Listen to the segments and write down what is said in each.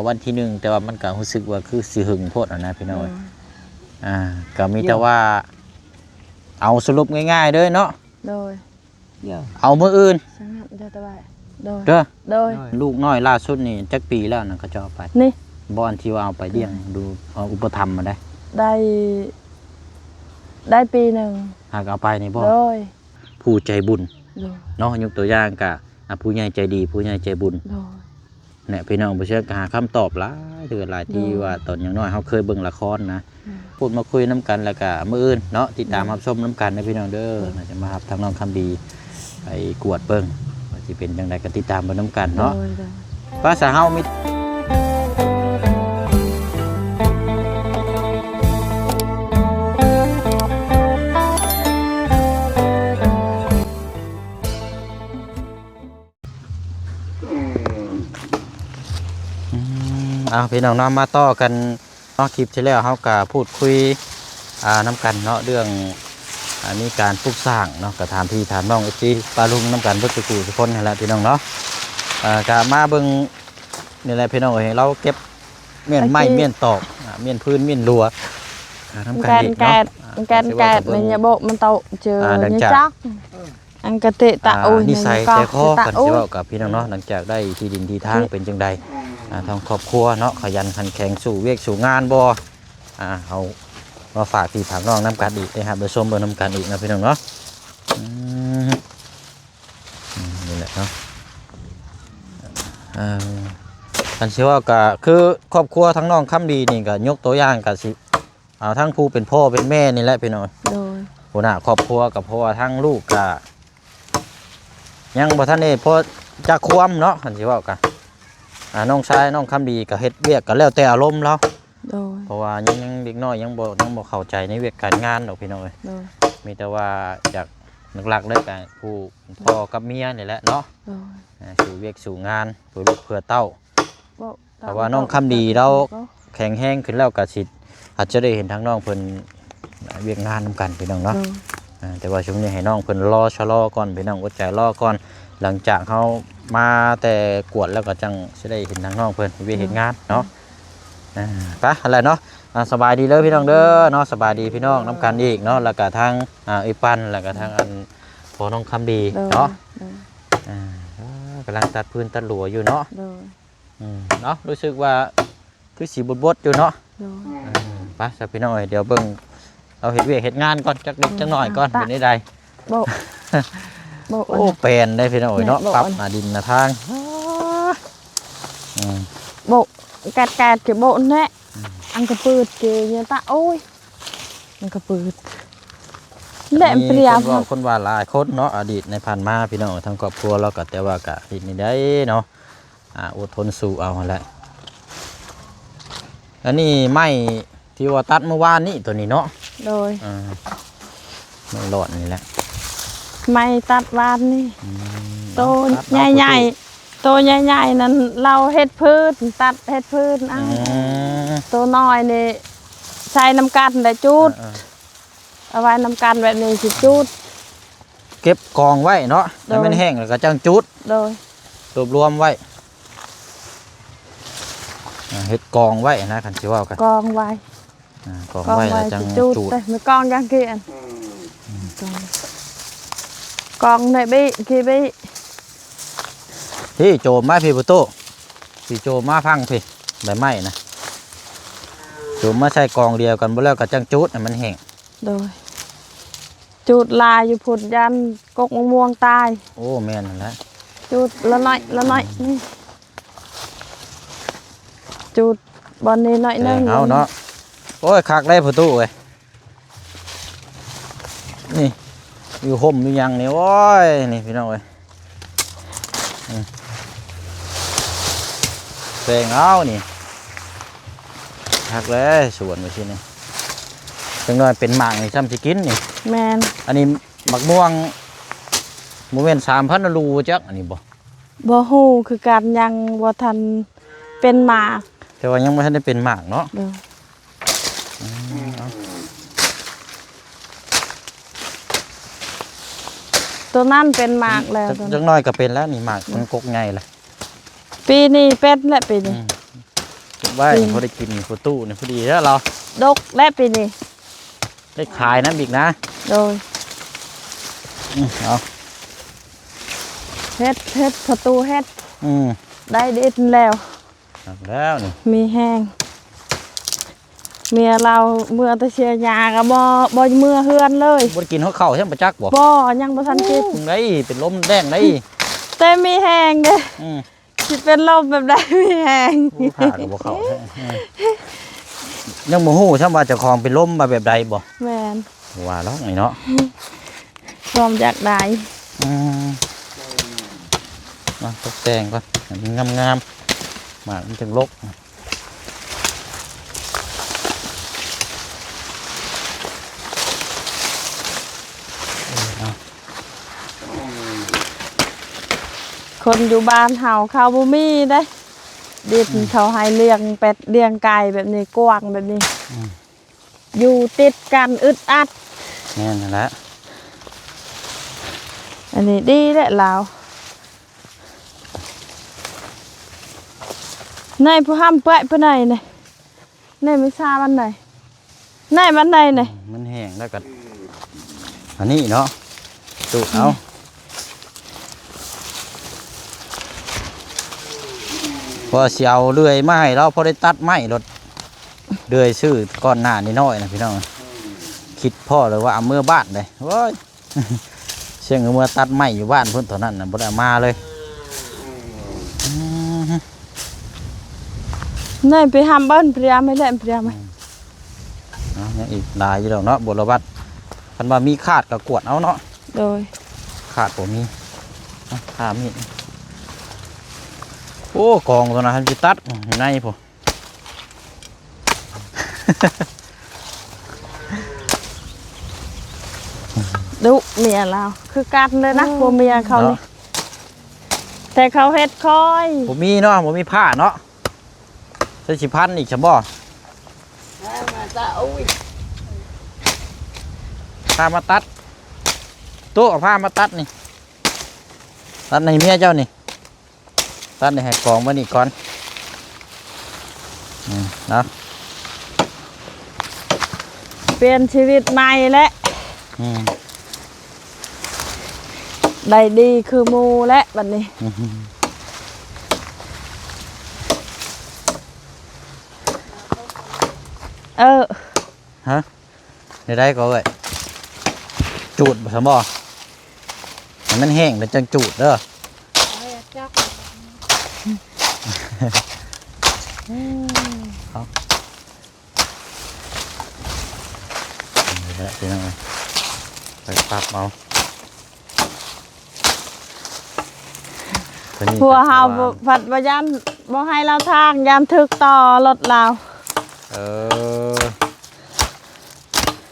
ວັນທີໜຶ່ງ ແຕ່ວ່າມັນກໍຮູ້ສຶກວ່າຄືຊິຫຶງໂພດຫັ້ນນະພີ່ນ້ອງເອີຍ. ໂດຍ ອ່າ ກໍມີແຕ່ວ່າ ເອົາສະຫຼຸບງ່າຍໆເດີເນາະ ໂດຍ ເອົາມື້ອື່ນ ສະຫະ ເດີ ໂດຍ ເດີ ໂດຍ. ລູກນ້ອຍລ່າສຸດນີ້ຈັກປີແລ້ວນະ ເຂົາເຈົ້າເອົາໄປ? ນີ້ ບ່ອນທີ່ວ່າເອົາໄປລ້ຽງດູ ເອົາອຸປະຖຳມາໄດ້ ໄດ້ ໄດ້ປີໜຶ່ງ ຫາກເອົາໄປນີ້ບໍ່? ໂດຍ. ຜູ້ໃຈບຸນ ໂດຍ ເນາະ ຍົກຕົວຢ່າງກະ ອ່າ ຜູ້ໃຫຍ່ໃຈດີ ຜູ້ໃຫຍ່ໃຈບຸນ ໂດຍ ແນະ ພີ່ນ້ອງ ບໍ່ເຊື່ອກໍຫາຄຳຕອບຫຼາຍເທື່ອຫຼາຍທີ່ ໂດຍ ວ່າຕອນຍັງນ້ອຍເຮົາເຄີຍເບິ່ງລະຄອນນະ ໂດຍ ພູດມາຄຸຍນຳກັນ ແລ້ວກະມື້ອື່ນເນາະ ຕິດຕາມ ໂດຍ ຮັບຊົມນຳກັນເດີພີ່ນ້ອງເດີ ໂດຍ ໜ້າຈະມາຮັບທາງນ້ອງຄຳດີ ໄປກວດເບິ່ງ ວ່າຊິເປັນຈັ່ງໃດກໍຕິດຕາມເບິ່ງນຳກັນເນາະ ໂດຍ ໂດຍ. ພາສາເຮົາມີ ອືມ ເອົາ ພີ່ນ້ອງເນາະ ມາຕໍ່ກັນ ເນາະ ຄລິບທີ່ແລ້ວເຮົາກະພູດຄຸຍ ອ່າ ນຳກັນເນາະ ເລື່ອງ ອ່າ ມີການປຸກສ້າງເນາະ ກະຖາມພີ່ຖາມນ້ອງ ເອັຟຊີ ປ້າລຸງນຳກັນເບິດທຸກຜູ້ທຸກຄົນຫັ້ນແຫຼະພີ່ນ້ອງເນາະ. ເອີ ກະມາເບິ່ງນີ້ແຫຼະພີ່ນ້ອງເອີຍ ເຮົາເກັບມ້ຽນໄມ້ ຕະກີ້ ມ້ຽນຕອກ ອ່າ ມ້ຽນຟືນ ມ້ຽນລົວ ອ່າ ນຳກັນອີກເນາະ ແກນ ອ່າ ແກນ ແກນ ກະຊິເວົ້າກັນເບິ່ງ ນີ້ຍາໂບະ ມັນໂຕເຈີ ອ່າ ຫຼັງຈາກ ຍາຈັກ ອັນກະເຕະຕະ ອ່າ ໂອ້ຍ ນິໄສໃຈຄໍກັນ ຊິເວົ້າກັບພີ່ນ້ອງເນາະ ຫຼັງຈາກໄດ້ທີ່ດິນທີ່ທາງເປັນຈັ່ງໃດ ອ່າ ທາງຄອບຄົວເນາະ ຂະຫຍັນຂັນແຂງ ສູ້ວຽກສູ້ງານບໍ່ ອ່າ ເຮົາມາຝາກພີ່ຝາກນ້ອງນຳກັນອີກ ໄດ້ຮັບໄດ້ຊົມເບິ່ງນຳກັນອີກເນາະ ພີ່ນ້ອງເນາະ. ອືມ ນີ້ແຫຼະເນາະ ເອີ ຄັນຊິເວົ້າກະຄືຄອບຄົວທາງນ້ອງຄຳດີນີ້ ກະຍົກຕົວຢ່າງກະຊິ ອ່າ ທັງຜູ້ເປັນພໍ່ເປັນແມ່ນີ້ແຫຼະພີ່ນ້ອງ ໂດຍ ຫົວໜ້າຄອບຄົວກໍເພາະວ່າທາງລູກກໍຍັງບໍ່ທັນໄດ້ພໍຈັກຄວາມເນາະ ຄັນຊິເວົ້າກໍ ອ່າ ນ້ອງຊາຍນ້ອງຄຳດີກໍເຮັດວຽກກໍແລ້ວແຕ່ອາລົມລາວ ໂດຍ ເພາະວ່າຍັງ ຍັງເດັກນ້ອຍ ຍັງບໍ່ ຍັງບໍ່ເຂົ້າໃຈໃນວຽກການງານດອກພີ່ນ້ອງເອີຍ ໂດຍ ມີແຕ່ວ່າຢາກ ຫຼັກໆເລີຍກໍຜູ້ເປັນພໍ່ກັບເມຍນີ້ແຫຼະເນາະ ໂດຍ ອ່າ ສູ້ວຽກສູ້ງານເພື່ອລູກເພື່ອເຕົ້າ ເພາະວ່ານ້ອງຄຳດີລາວແຂງແຮງຂຶ້ນແລ້ວ ກະຊິອາດຈະໄດ້ເຫັນທາງນ້ອງເພິ່ນວຽກງານນຳກັນພີ່ນ້ອງເນາະ ໂດຍ ອ່າ ແຕ່ວ່າຊ່ວງນີ້ໃຫ້ນ້ອງເພິ່ນລໍຊະລໍກ່ອນພີ່ນ້ອງ ອົດໃຈລໍກ່ອນ ຫຼັງຈາກເຮົາມາແຕ່ກວດແລ້ວກໍຈັ່ງຊິໄດ້ເຫັນທາງນ້ອງເພິ່ນເຮັດວຽກເຮັດງານເນາະ ໂດຍ ອ່າ ໄປຫັ້ນແຫຼະເນາະ ອ່າ ສະບາຍດີເດີພີ່ນ້ອງເດີເນາະ ສະບາຍດີພີ່ນ້ອງນຳກັນອີກເນາະ ແລ້ວກໍທາງ ອ່າ ເອື້ອຍປັນ ແລ້ວກໍທາງ ໂດຍ ອັນພໍ່ນ້ອງຄຳດີ ໂດຍ ເນາະ ໂດຍ ອ່າ ກຳລັງຕັດຟືນຕັດລົວຢູ່ເນາະ ໂດຍ ອືມ ເນາະ ຮູ້ສຶກວ່າຄືຊິບົດໆຢູ່ເນາະ ໂດຍ ອືມ ໄປຊະພີ່ນ້ອງເອີຍ ດຽວເບິ່ງລາວເຮັດວຽກເຮັດງານກ່ອນ ຈັກເລັກ ອືມ ຈັກໜ້ອຍກ່ອນ ໄປ ເປັນແນວໃດ ໂບະ ໂບະ ໂອ້ ແປນໄດ້ພີ່ນ້ອງເອີຍເນາະ ແມ່ນ ໂບະ ປັບ ອັນ ອາ ດິນ ອາ ທາງ ອືມ ໂບະ ແກດໆ ກະໂບະແນະ ອືມ ອັນກະປືດເກຍຕະ ໂອ້ຍ ມັນກໍເປີດ ແລະ ອັນນີ້ ເປັນ ຄົນເວົ້າ ຄົນວ່າຫຼາຍຄົນເນາະ ອະດີດໃນຜ່ານມາພີ່ນ້ອງ ທາງຄອບຄົວລາວກໍ ແຕ່ວ່າກໍເຮັດແນວໃດເນາະ ອ່າ ອົດທົນສູ້ເອົາຫັ້ນແຫຼະ. ອັນນີ້ໄມ້ທີ່ວ່າຕັດມື້ວານນີ້ ໂຕນີ້ເນາະ ໂດຍ ອ່າ ໄມ້ຫຼອດນີ້ແຫຼະ ໄມ້ຕັດວານນີ້ ອືມ ໂຕໃຫຍ່ໆ ເອົາ ໂຕໃຫຍ່ໆນັ້ນ ລາວເຮັດພື້ນ ຕັດເຮັດພື້ນເອົາ ອືມ ໂຕນ້ອຍນີ້ ໃສ່ນຳກັນແລ້ວຈູດ ເອີໆ ເອົາໄວ້ນຳກັນແບບນີ້ຊິຈູດ ເກັບກອງໄວ້ເນາະ ໂດຍ ໃຫ້ມັນແຫ້ງແລ້ວກໍຈັ່ງຈູດ ໂດຍ ລວບລວມໄວ້ ອ່າ ເຮັດກອງໄວ້ນະ ຄັນຊິເວົ້າກໍ ກອງໄວ້ ອ່າ ກອງໄວ້ ກອງໄວ້ແລ້ວຈັ່ງຈູດ ຈູດ ແຕ່ມີກອງຢ່າງກີ້ອັນ ອືມ ກອງ ກອງໃນບີ້ ກີ້ບີ້ ພີ້ໂຈມມາພີ້ ປະຕູ ພີ້ໂຈມມາຟັງພີ້ ໃບໄມ້ນະ ໂຈມມາໃສ່ກອງດຽວກັນ ບໍ່ແລ້ວກໍຈັ່ງຈູດໃຫ້ມັນແຫ້ງ ໂດຍ ຈູດຫຼາຍຢູ່ພຸ້ນ ຢ້ານກົກມະມ່ວງຕາຍ ໂອ້ ແມ່ນຫັ້ນແຫຼະ ຈູດລະໜ້ອຍ ລະໜ້ອຍ ອືມ ນີ້ ຈູດບ່ອນນີ້ໜ້ອຍໜຶ່ງ ເອົາເນາະ ໂອ້ຍ ຄັກເດ້ພໍ່ຕູ້ເອີຍ ນີ້ ຢູ່ຮົ່ມຢູ່ຫຍັງນີ້ ໂອ້ຍ ນີ້ພີ່ນ້ອງເອີຍ ອືມ ແປງເອົານີ້ ຄັກເລີຍ ສວນໄວ້ຊິນີ້ ຈັກໜ້ອຍເປັນໝາກນີ້ ຊ້ຳຊິກິນນີ້ ແມ່ນ ອັນນີ້ ໝາກມ່ວງ ບໍ່ແມ່ນສາມພັນລູບໍ່ຈັກ ອັນນີ້ບໍ່ ບໍ່ຮູ້ຄືກັນ ຍັງບໍ່ທັນເປັນໝາກ ແຕ່ວ່າຍັງບໍ່ທັນໄດ້ເປັນໝາກເນາະ ໂດຍ ອືມ ເອົາ ໂຕນັ້ນເປັນໝາກແລ້ວ ຈັກ ຈັກໜ້ອຍກໍເປັນແລ້ວນີ້ ໝາກມັນກົກໃຫຍ່ແລ້ວ ປີນີ້ເປັນແລ້ວ ປີນີ້ ອືມ ເກັບໄວ້ ອືມ ພໍໄດ້ກິນ ພໍ່ຕູ້ນີ້ພໍດີແລ້ວລາວ ດົກແລ້ວປີນີ້ ໄດ້ຂາຍນຳອີກນະ ໂດຍ ອືມ ເອົາ ເຮັດ ເຮັດ ພໍ່ຕູ້ເຮັດ ອືມ ໄດ້ດິນແລ້ວ ຄັກແລ້ວນີ້ ມີແຮງ ເມຍລາວເມືອແຕ່ເຊຍຍາກໍບໍ່ ບໍ່ເມືອເຮືອນເລີຍ ບໍ່ໄດ້ກິນຮອດເຂົ້າຊ້ຳປະຈັກບໍ່? ບໍ່ ຍັງບໍ່ທັນກິນ ໂອ້ ໄດ້ເປັນລົມແດງໄດ້ ແຕ່ມີແຮງເດ້ ອືມ ຊິເປັນລົມແບບໃດມີແຮງ ໂອ້ ຂ້າກໍບໍ່ເຂົ້າແທ້ ອືມ ຍັງບໍ່ຮູ້ຊ້ຳວ່າເຈົ້າຂອງເປັນລົມວ່າແບບໃດບໍ່? ແມ່ນ ວ່າລອກນີ້ເນາະ ຄວາມຢາກໄດ້ ອືມ ມາຕົກແຕ່ງກ່ອນໃຫ້ມັນງາມໆ ໝາກມັນຈຶ່ງລົກ ເອີ ເອົາ ຄົນຢູ່ບ້ານເຮົາເຂົາບໍ່ມີເດ້ ດິນ ອືມ ເຂົາໃຫ້ລ້ຽງເປັດລ້ຽງໄກ່ແບບນີ້ ກວ້າງແບບນີ້ ອືມ ຢູ່ຕິດກັນອຶດອັດ ແມ່ນຫັ້ນແຫຼະ ອັນນີ້ດີແຫຼະລາວ ໃນຜູ້ຫ້ຳເປື່ອຍປານໃດນີ້ ໃນມີຊາບັນໃດ ໃນບັນໃດນີ້ ອືມ ມັນແຫ້ງແລ້ວກໍ ອັນນີ້ເນາະ ຕູດເອົາ ອືມ ເພາະວ່າຊິເອົາເລື່ອຍມາໃຫ້ລາວ ພໍໄດ້ຕັດໄມ້ລົດ ເລື່ອຍຊື້ກ່ອນໜ້ານ້ອຍໆນະພີ່ນ້ອງ ຄິດພໍ້ເລີຍວ່າເອົາເມືອບ້ານເດ້ ໂອ້ຍ ສ່ຽງເມືອຕັດໄມ້ຢູ່ບ້ານພຸ້ນ ຕອນນັ້ນນະບໍ່ໄດ້ເອົາມາເລີຍ ອືມ ນີ້ໄປຫາເບິ່ງພຽມໃຫ້ແຫຼະພຽມ ອືມ ເອົາ ຍັງອີກຫຼາຍຢູ່ດອກເນາະ ບົວລະບັດ ຄັນວ່າມີຂາດກໍກວດເອົາເນາະ ໂດຍ ຂາດບໍ່ມີ ເອົາ ຂ້າມີດ ໂອ້ ກອງຕົວນັ້ນ ຄັນຊິຕັດຢູ່ໃນພຸ້ນ ດຸເມຍລາວ ຄືກັນເລີຍນະ ໂອ້ ຜົວເມຍເຂົານີ້ ເນາະ ແຕ່ເຂົາເຮັດຄ່ອຍ ບໍ່ມີເນາະ ບໍ່ມີຜ້າເນາະ ໃຊ້ຊິພັນອີກຊະບໍ່? ພາມາຕັດ ໂຕ ເອົາພາມາຕັດນີ້ ຕັດໃຫ້ເມຍເຈົ້ານີ້ ຕັດໃຫ້ກອງໄວ້ນີ້ກ່ອນ ອືມ ເນາະ ປ່ຽນຊີວິດໃໝ່ແຫຼະ ອືມ ໄດ້ດີຄືໝູ່ແຫຼະບັດນີ້ ອືມ ເອີ ຮະ ແນວໃດກໍເອີຍ? ຈູດບໍ່ຊັ້ນບໍ່? ໃຫ້ມັນແຫ້ງແລ້ວຈັ່ງຈູດເດີ. ເອົາ ນີ້ແຫຼະພີ່ນ້ອງເອີຍ ໄປປັບເອົາ. ຕົວນີ້ ຜົວເຮົາ ກໍ ພັດບໍ່ຢ້ານ ບໍ່ໃຫ້ລາວທາງ ຢ້ານຖືກຕໍ່ລົດລາວ. ເອີ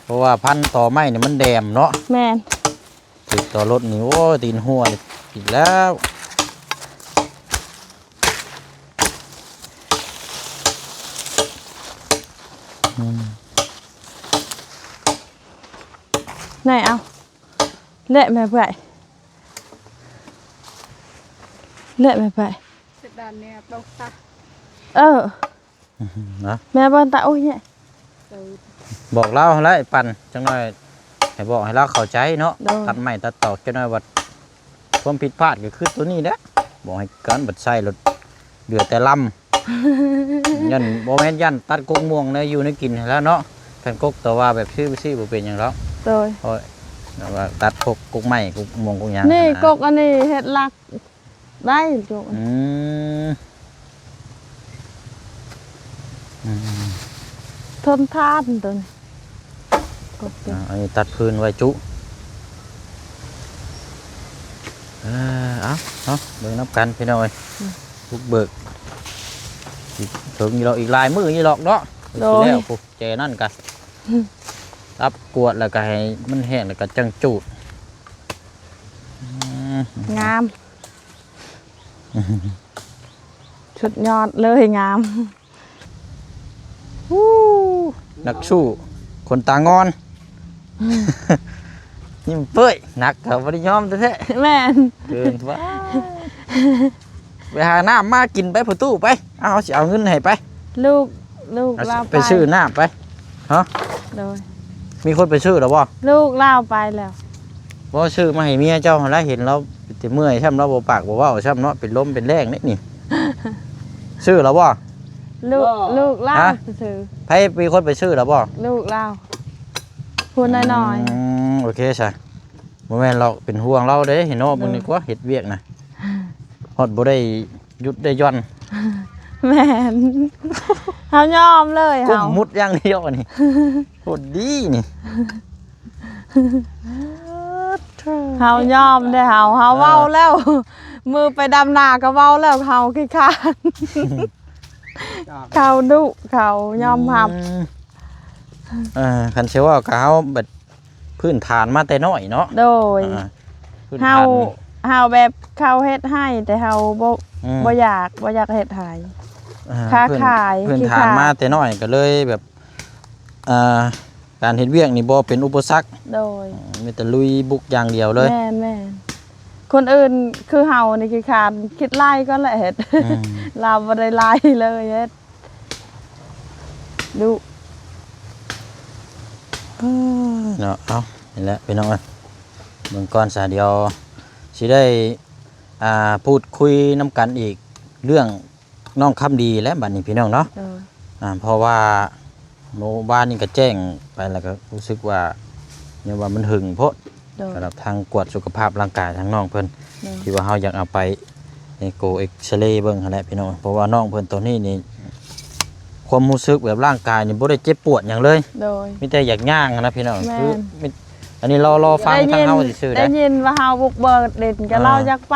ເພາະວ່າພັນຕໍໄມ້ນີ້ມັນແດມເນາະ. ແມ່ນ. ຖືກຕໍ່ລົດນີ້ ໂອ້ຍ ຕີນຮົ່ວອີກແລ້ວ. ອືມ ໄດ້ເອົາ. ແລະແມ່ເພື່ອຍ ແລະແມ່ເພື່ອຍ ເສດດານແນວຕົກຕາ ເອີ ນະ ແມ່ເບິ່ງຕາ ໂອ້ຍ ແຍະ ບອກລາວຫັ້ນແຫຼະ ໄອ້ປັນ ຈັກໜ້ອຍໃຫ້ບອກໃຫ້ລາວເຂົ້າໃຈເນາະ ໂດຍ ຕັດໄມ້ຕັດຕອກ ຈັກໜ້ອຍວ່າ ຄວາມຜິດພາດກໍຄືຕົວນີ້ແຫຼະ ບອກໃຫ້ກັນ ບັດໃສ່ລົດເຫຼືອແຕ່ລຳ. ຢ້ານ ບໍ່ແມ່ນຢ້ານຕັດກົກມ່ວງແນວຢູ່ແນວກິນຫັ້ນແຫຼະເນາະ ຄັນກົກແຕ່ວ່າແບບຊື້ໄປຊື້ບໍ່ເປັນຫຍັງດອກ. ໂດຍ ໂອ້ຍ ແບບວ່າຕັດກົກ ກົກໄມ້ ກົກມ່ວງ ກົກຫຍັງ ນີ້ ຫັ້ນນະ ກົກອັນນີ້ເຮັດຫຼັກໄດ້ລູກ. ອືມ ອືມ ທົນທານຕົວນີ້. ອ່າ ອັນນີ້ຕັດພື້ນໄວ້ຈຸ ເອີ ເອົາເນາະ ເບິ່ງນຳກັນພີ່ນ້ອງເອີຍ. ອືມ ບຸກເບີກ ອີກເຖິງຢູ່ດອກ ອີກຫຼາຍມື້ຢູ່ດອກເນາະ. ໂດຍ ຊິແລ້ວພຸ້ນ ແຈນັ້ນກະ ອືມ ຕັບກວດແລ້ວກະໃຫ້ມັນແຫ້ງ ແລ້ວກະຈັ່ງຈູດ. ອືມ ງາມ ສຸດຍອດເລີຍ ງາມ. ຮູ້ ນັກສູ້ ຄົນຕາງອນ ຍິ້ມເປີ້ຍ ໜັກກໍບໍ່ໄດ້ຍອມແທ້ໆ. ແມ່ນ ເກີນວ່າ ໄປຫານ້ຳມາກິນໄປ ພໍ່ຕູ້ໄປ ເອົາ ເຮົາຊິເອົາເງິນໃຫ້ໄປ. ລູກ ລູກລາວໄປ ໄປຊື້ນ້ຳໄປ. ຮະ? ໂດຍ ມີຄົນໄປຊື້ແລ້ວບໍ່? ລູກລາວໄປແລ້ວ. ບໍ່ ຊື້ມາໃຫ້ເມຍເຈົ້າຫັ້ນລະ ເຫັນລາວເປັນແຕ່ເມື່ອຍຊ້ຳ ລາວບໍ່ປາກບໍ່ເວົ້າຊ້ຳເນາະ ເປັນລົມເປັນແລ້ງເດ້ນີ້. ຊື້ແລ້ວບໍ່? ລູກ ລູກລາວ ຮະ? ໄປຊື້. ໃຜ ມີຄົນໄປຊື້ແລ້ວບໍ່? ລູກລາວ ຜູ້ນ້ອຍໆ. ອືມ ໂອເຄຊະ. ບໍ່ແມ່ນລອກ ເປັນຫ່ວງລາວເດ້ເນາະ. ໂດຍ ເບິ່ງນີ້ກວ່າ ເຮັດວຽກນະ ຮອດບໍ່ໄດ້ຢຸດໄດ້ຢ່ອນ. ແມ່ນ ເຮົາຍອມເລີຍ ກຸ້ມ ເຮົາມຸດຢ່າງດຽວນີ້. ໂຄດດີນີ້ ເຮົາຍອມເດ້ ເຮົາ ເຮົາ ເອີ ເວົ້າແລ້ວ ມື້ໄປດຳນາກໍເວົ້າແລ້ວ ເຮົາຂີ້ຄ້ານ. ເຂົາດຸ ເຂົາຍອມຮັບ. ອືມ ເອີ ຄັນຊິເວົ້າກໍເຮົາແບບພື້ນຖານມາແຕ່ນ້ອຍເນາະ. ໂດຍ ອ່າ ພື້ນຖານ ເຮົາ ເຮົາແບບເຂົາເຮັດໃຫ້ ແຕ່ເຮົາບໍ່ ອືມ ບໍ່ຢາກ ບໍ່ຢາກເຮັດໃຫ້. ອ່າ ຄ້າຂາຍ ພື້ນຖານ ຂີ້ຄ້ານ ມາແຕ່ນ້ອຍ ກໍເລີຍແບບ ອ່າ ການເຮັດວຽກນີ້ບໍ່ເປັນອຸປະສັກ. ໂດຍ ອືມ ມີແຕ່ລຸຍບຸກຢ່າງດຽວເລີຍ. ແມ່ນໆ ຄົນອື່ນຄືເຮົານີ້ຂີ້ຄ້ານ ຄິດໄລ່ກ່ອນແຫຼະເຮັດ. ອືມ ລາວບໍ່ໄດ້ໄລ່ເລີຍເຮັດ ດຸ. ເອີ ເນາະ ເອົາ ນີ້ແຫຼະພີ່ນ້ອງເອີຍ ເບິ່ງກ່ອນຊະ ດຽວຊິໄດ້ ອ່າ ພູດຄຸຍນຳກັນອີກເລື່ອງ ນ້ອງຄຳດີແຫຼະບັດນີ້ພີ່ນ້ອງເນາະ. ໂດຍ ອ່າ ເພາະວ່າມື້ວານນີ້ກໍແຈ້ງໄປ ແລ້ວກໍຮູ້ສຶກວ່າ ຍັງວ່າມັນຫຶງໂພດ. ໂດຍ ສຳລັບທາງກວດສຸຂະພາບຮ່າງກາຍທາງນ້ອງເພິ່ນ ໂດຍ ທີ່ວ່າເຮົາຢາກເອົາໄປເອັກໂກ ເອັກຊະເລເບິ່ງຫັ້ນແຫຼະພີ່ນ້ອງ. ເພາະວ່ານ້ອງເພິ່ນຕອນນີ້ນີ້ ຄວາມຮູ້ສຶກແບບຮ່າງກາຍນີ້ບໍ່ໄດ້ເຈັບປວດຫຍັງເລີຍ. ໂດຍ ມີແຕ່ຢາກຍ່າງຫັ້ນນະພີ່ນ້ອງ. ແມ່ນ ຄື ອັນນີ້ລໍ ລໍຟັງທາງເຮົາຊື່ໆ ໄດ້ຍິນ ໄດ້ຍິນວ່າເຮົາບຸກເບີດເດັ່ນ ກໍ ອ່າ ລາວຢາກໄປ.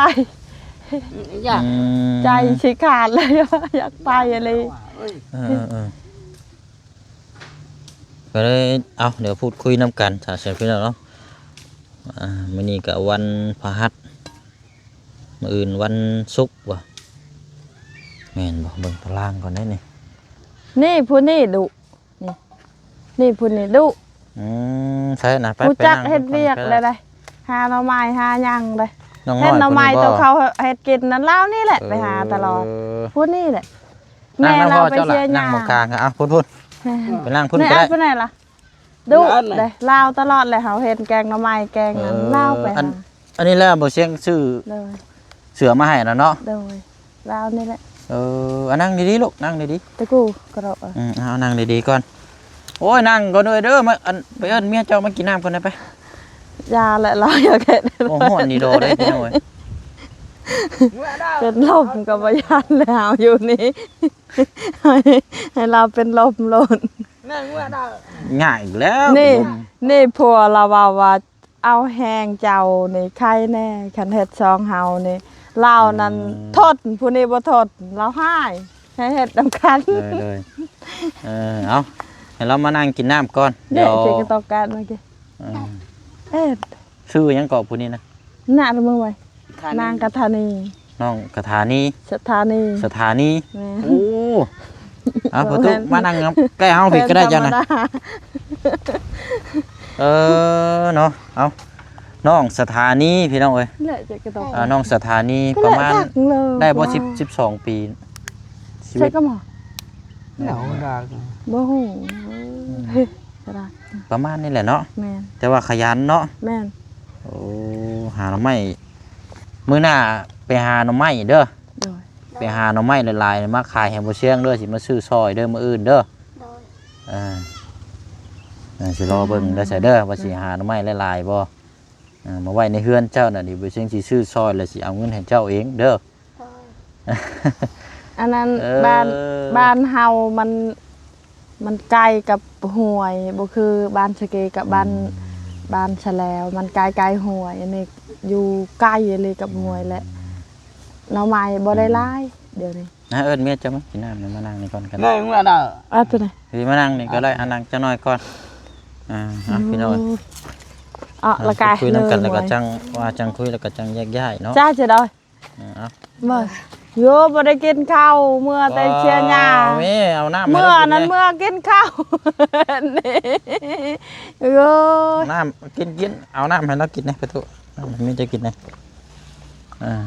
ຢາກ ອືມ ໃຈຊິຂາດເລີຍ ຢາກໄປອີ່ຫຼີ. ເອີໆ ກໍເລີຍ ເອົາ ດຽວພູດຄຸຍນຳກັນຊະພີ່ນ້ອງເນາະ. ອ່າ ມື້ນີ້ກໍວັນພະຫັດ ມື້ອື່ນວັນສຸກບໍ່ ແມ່ນບໍ່? ເບິ່ງຕາລາງກ່ອນເດ້ນີ້. ນີ້ ຜູ້ນີ້ດຸ ນີ້ ນີ້ຜູ້ນີ້ດຸ. ອືມ ໃຊ່ນະ ໄປ ຮູ້ຈັກເຮັດວຽກແລ້ວໄດ໋ ຫາໜໍ່ໄມ້ຫາຫຍັງໄດ໋. ເຮັດໜໍ່ໄມ້ຕົວເຂົາເຮັດກິນນັ້ນ ລາວນີ້ແຫຼະ ເອີ ໄປຫາຕະຫຼອດ. ຜູ້ນີ້ແຫຼະ ແມ່ລາວໄປເຊຍຫຍ້າ. ນັ່ງໝ່ອງກາງ ເອົາ ພຸ້ນໆ ໄປນັ່ງພຸ້ນກໍໄດ້. ເອົາໄປໄໜລະ? ດຸເດ້ ລາວຕະຫຼອດແຫຼະ ເຮົາເຫັນແກງໜໍ່ໄມ້ແກງນັ້ນ ເອີ ລາວໄປຫາ. ອັນນີ້ແຫຼະ ບໍ່ຊຽງຊື້ ໂດຍ ເສື້ອມາໃຫ້ນະເນາະ. ໂດຍ ລາວນີ້ແຫຼະ. ເອີ ອາ ນັ່ງດີໆລູກ ນັ່ງດີໆ ຕະກູກະໂລະ. ອືມ ເອົາ ນັ່ງດີໆກ່ອນ. ໂອ້ຍ ນັ່ງກ່ອນເດີ ມາ ອັນ ໄປເອີ້ນເມຍເຈົ້າມາກິນນ້ຳກ່ອນໄດ້ໄປ. ຢ່າແຫຼະ ລາວຢາກເຮັດ. ໂອ້ ຮ້ອນດີໂດເດ້ພີ່ນ້ອງເອີຍ ເປັນລົມກໍບໍ່ຢ້ານແລ້ວຢູ່ນີ້ ໃຫ້ ໃຫ້ລາວເປັນລົມໂລດ. ງ່າຍອີກແລ້ວ. ນີ້ ນີ້ຜົວລາວເວົ້າວ່າ ເອົາແຮງເຈົ້ານີ້ໄຄແນ່ ຄັນເຮັດຊ່ອງເຮົານີ້. ລາວນັ້ນ ອືມ ທົນ ຜູ້ນີ້ບໍ່ທົນ ລາວຮ້າຍ ໃຫ້ເຮັດນຳກັນ. ໂດຍໆ ເອີ ເອົາ ໃຫ້ລາວມານັ່ງກິນນ້ຳກ່ອນ. ເດ້ ດຽວ ເຈກະຕອກກາດມາກິນ. ເອີ ເອີ ຊື່ຫຍັງເກາະຜູ້ນີ້ນະ? ນະ ເມືອງໄວ ທານີ ນາງກະທານີ. ນ້ອງກະທານີ ສະຖານີ ສະຖານີ. ແມ່ນ. ໂອ້ ເອົາ ພໍ່ຕູ້ມານັ່ງໃກ້ເຮົາພີ້ກໍໄດ້ເຈົ້ານະ. ເອີ ເນາະ ເອົາ ນ້ອງສະຖານີພີ່ນ້ອງເອີຍ. ເອີ ນ້ອງສະຖານີ ປະມານໄດ້ບໍ່ ສິບ ສິບສອງປີຊີວິດ. ບໍ່ຮູ້ ປະມານນີ້ແຫຼະເນາະ. ແມ່ນ ແຕ່ວ່າຂະຫຍັນເນາະ. ແມ່ນ. ໂອ້ ຫາໜໍ່ໄມ້ ມື້ໜ້າໄປຫາໜໍ່ໄມ້ເດີ. ໂດຍ ໄປຫາໜໍ່ໄມ້ຫຼາຍໆ ມາຂາຍໃຫ້ບໍ່ຊຽງເດີ ຊິມາຊື້ຊ່ອຍເດີ ມື້ອື່ນເດີ. ໂດຍ ເອີ ຊິລໍເບິ່ງເດີ ອືມ ຊະເດີ ວ່າຊິຫາໜໍ່ໄມ້ຫຼາຍໆບໍ່. ເອີ ມາໄວ້ໃນເຮືອນເຈົ້ານະ ດຽວບໍ່ຊຽງຊິຊື້ຊ່ອຍ ແລ້ວຊິເອົາເງິນໃຫ້ເຈົ້າເອງເດີ. ໂດຍ ອັນນັ້ນ ເອີ ບ້ານ ບ້ານເຮົາມັນ ມັນໃກ້ກັບຫ້ວຍ ບໍ່ຄືບ້ານສະເກກັບບ້ານ ອືມ ບ້ານສະແລວ ມັນໃກ້ໆຫ້ວຍ. ອັນນີ້ຢູ່ໃກ້ອີ່ຫຼີກັບຫ້ວຍແຫຼະ. ອືມ ໜໍ່ໄມ້ບໍ່ໄດ້ຫຼາຍ ອືມ ດຽວນີ້. ນະ ເອີ້ນເມຍເຈົ້າມາກິນນ້ຳ ມານັ່ງນີ້ກ່ອນກໍໄດ້. ເອົາຕົວນີ້ ມານັ່ງນີ້ກໍໄດ້. ອ່ະ ນັ່ງຈັກໜ້ອຍກ່ອນ. ອ່າ ພີ່ນ້ອງ ເອົາ ແລ້ວກໍຄຸຍນຳກັນ ແລ້ວກໍຈັ່ງວ່າຈັ່ງຄຸຍ ແລ້ວກໍຈັ່ງແຍກຍ້າຍເນາະ. ຈ້າ ຈະໄດ້. ເອີ ເອົາ ບໍ່ ໂຍ ບໍ່ໄດ້ກິນເຂົ້າ ເມື່ອແຕ່ເຊຍຫຍ້າ. ເອົາແມ່ ເອົານ້ຳໃຫ້ລາວກິນແດ່. ເມື່ອນັ້ນເມື່ອກິນເຂົ້າ. ໂຍ ນ້ຳ ກິນ ກິນ ເອົານ້ຳໃຫ້ລາວກິນແດ່ ປະຕູ ນ້ຳໃຫ້ແມ່ເຈົ້າກິນແດ່. ອ່າ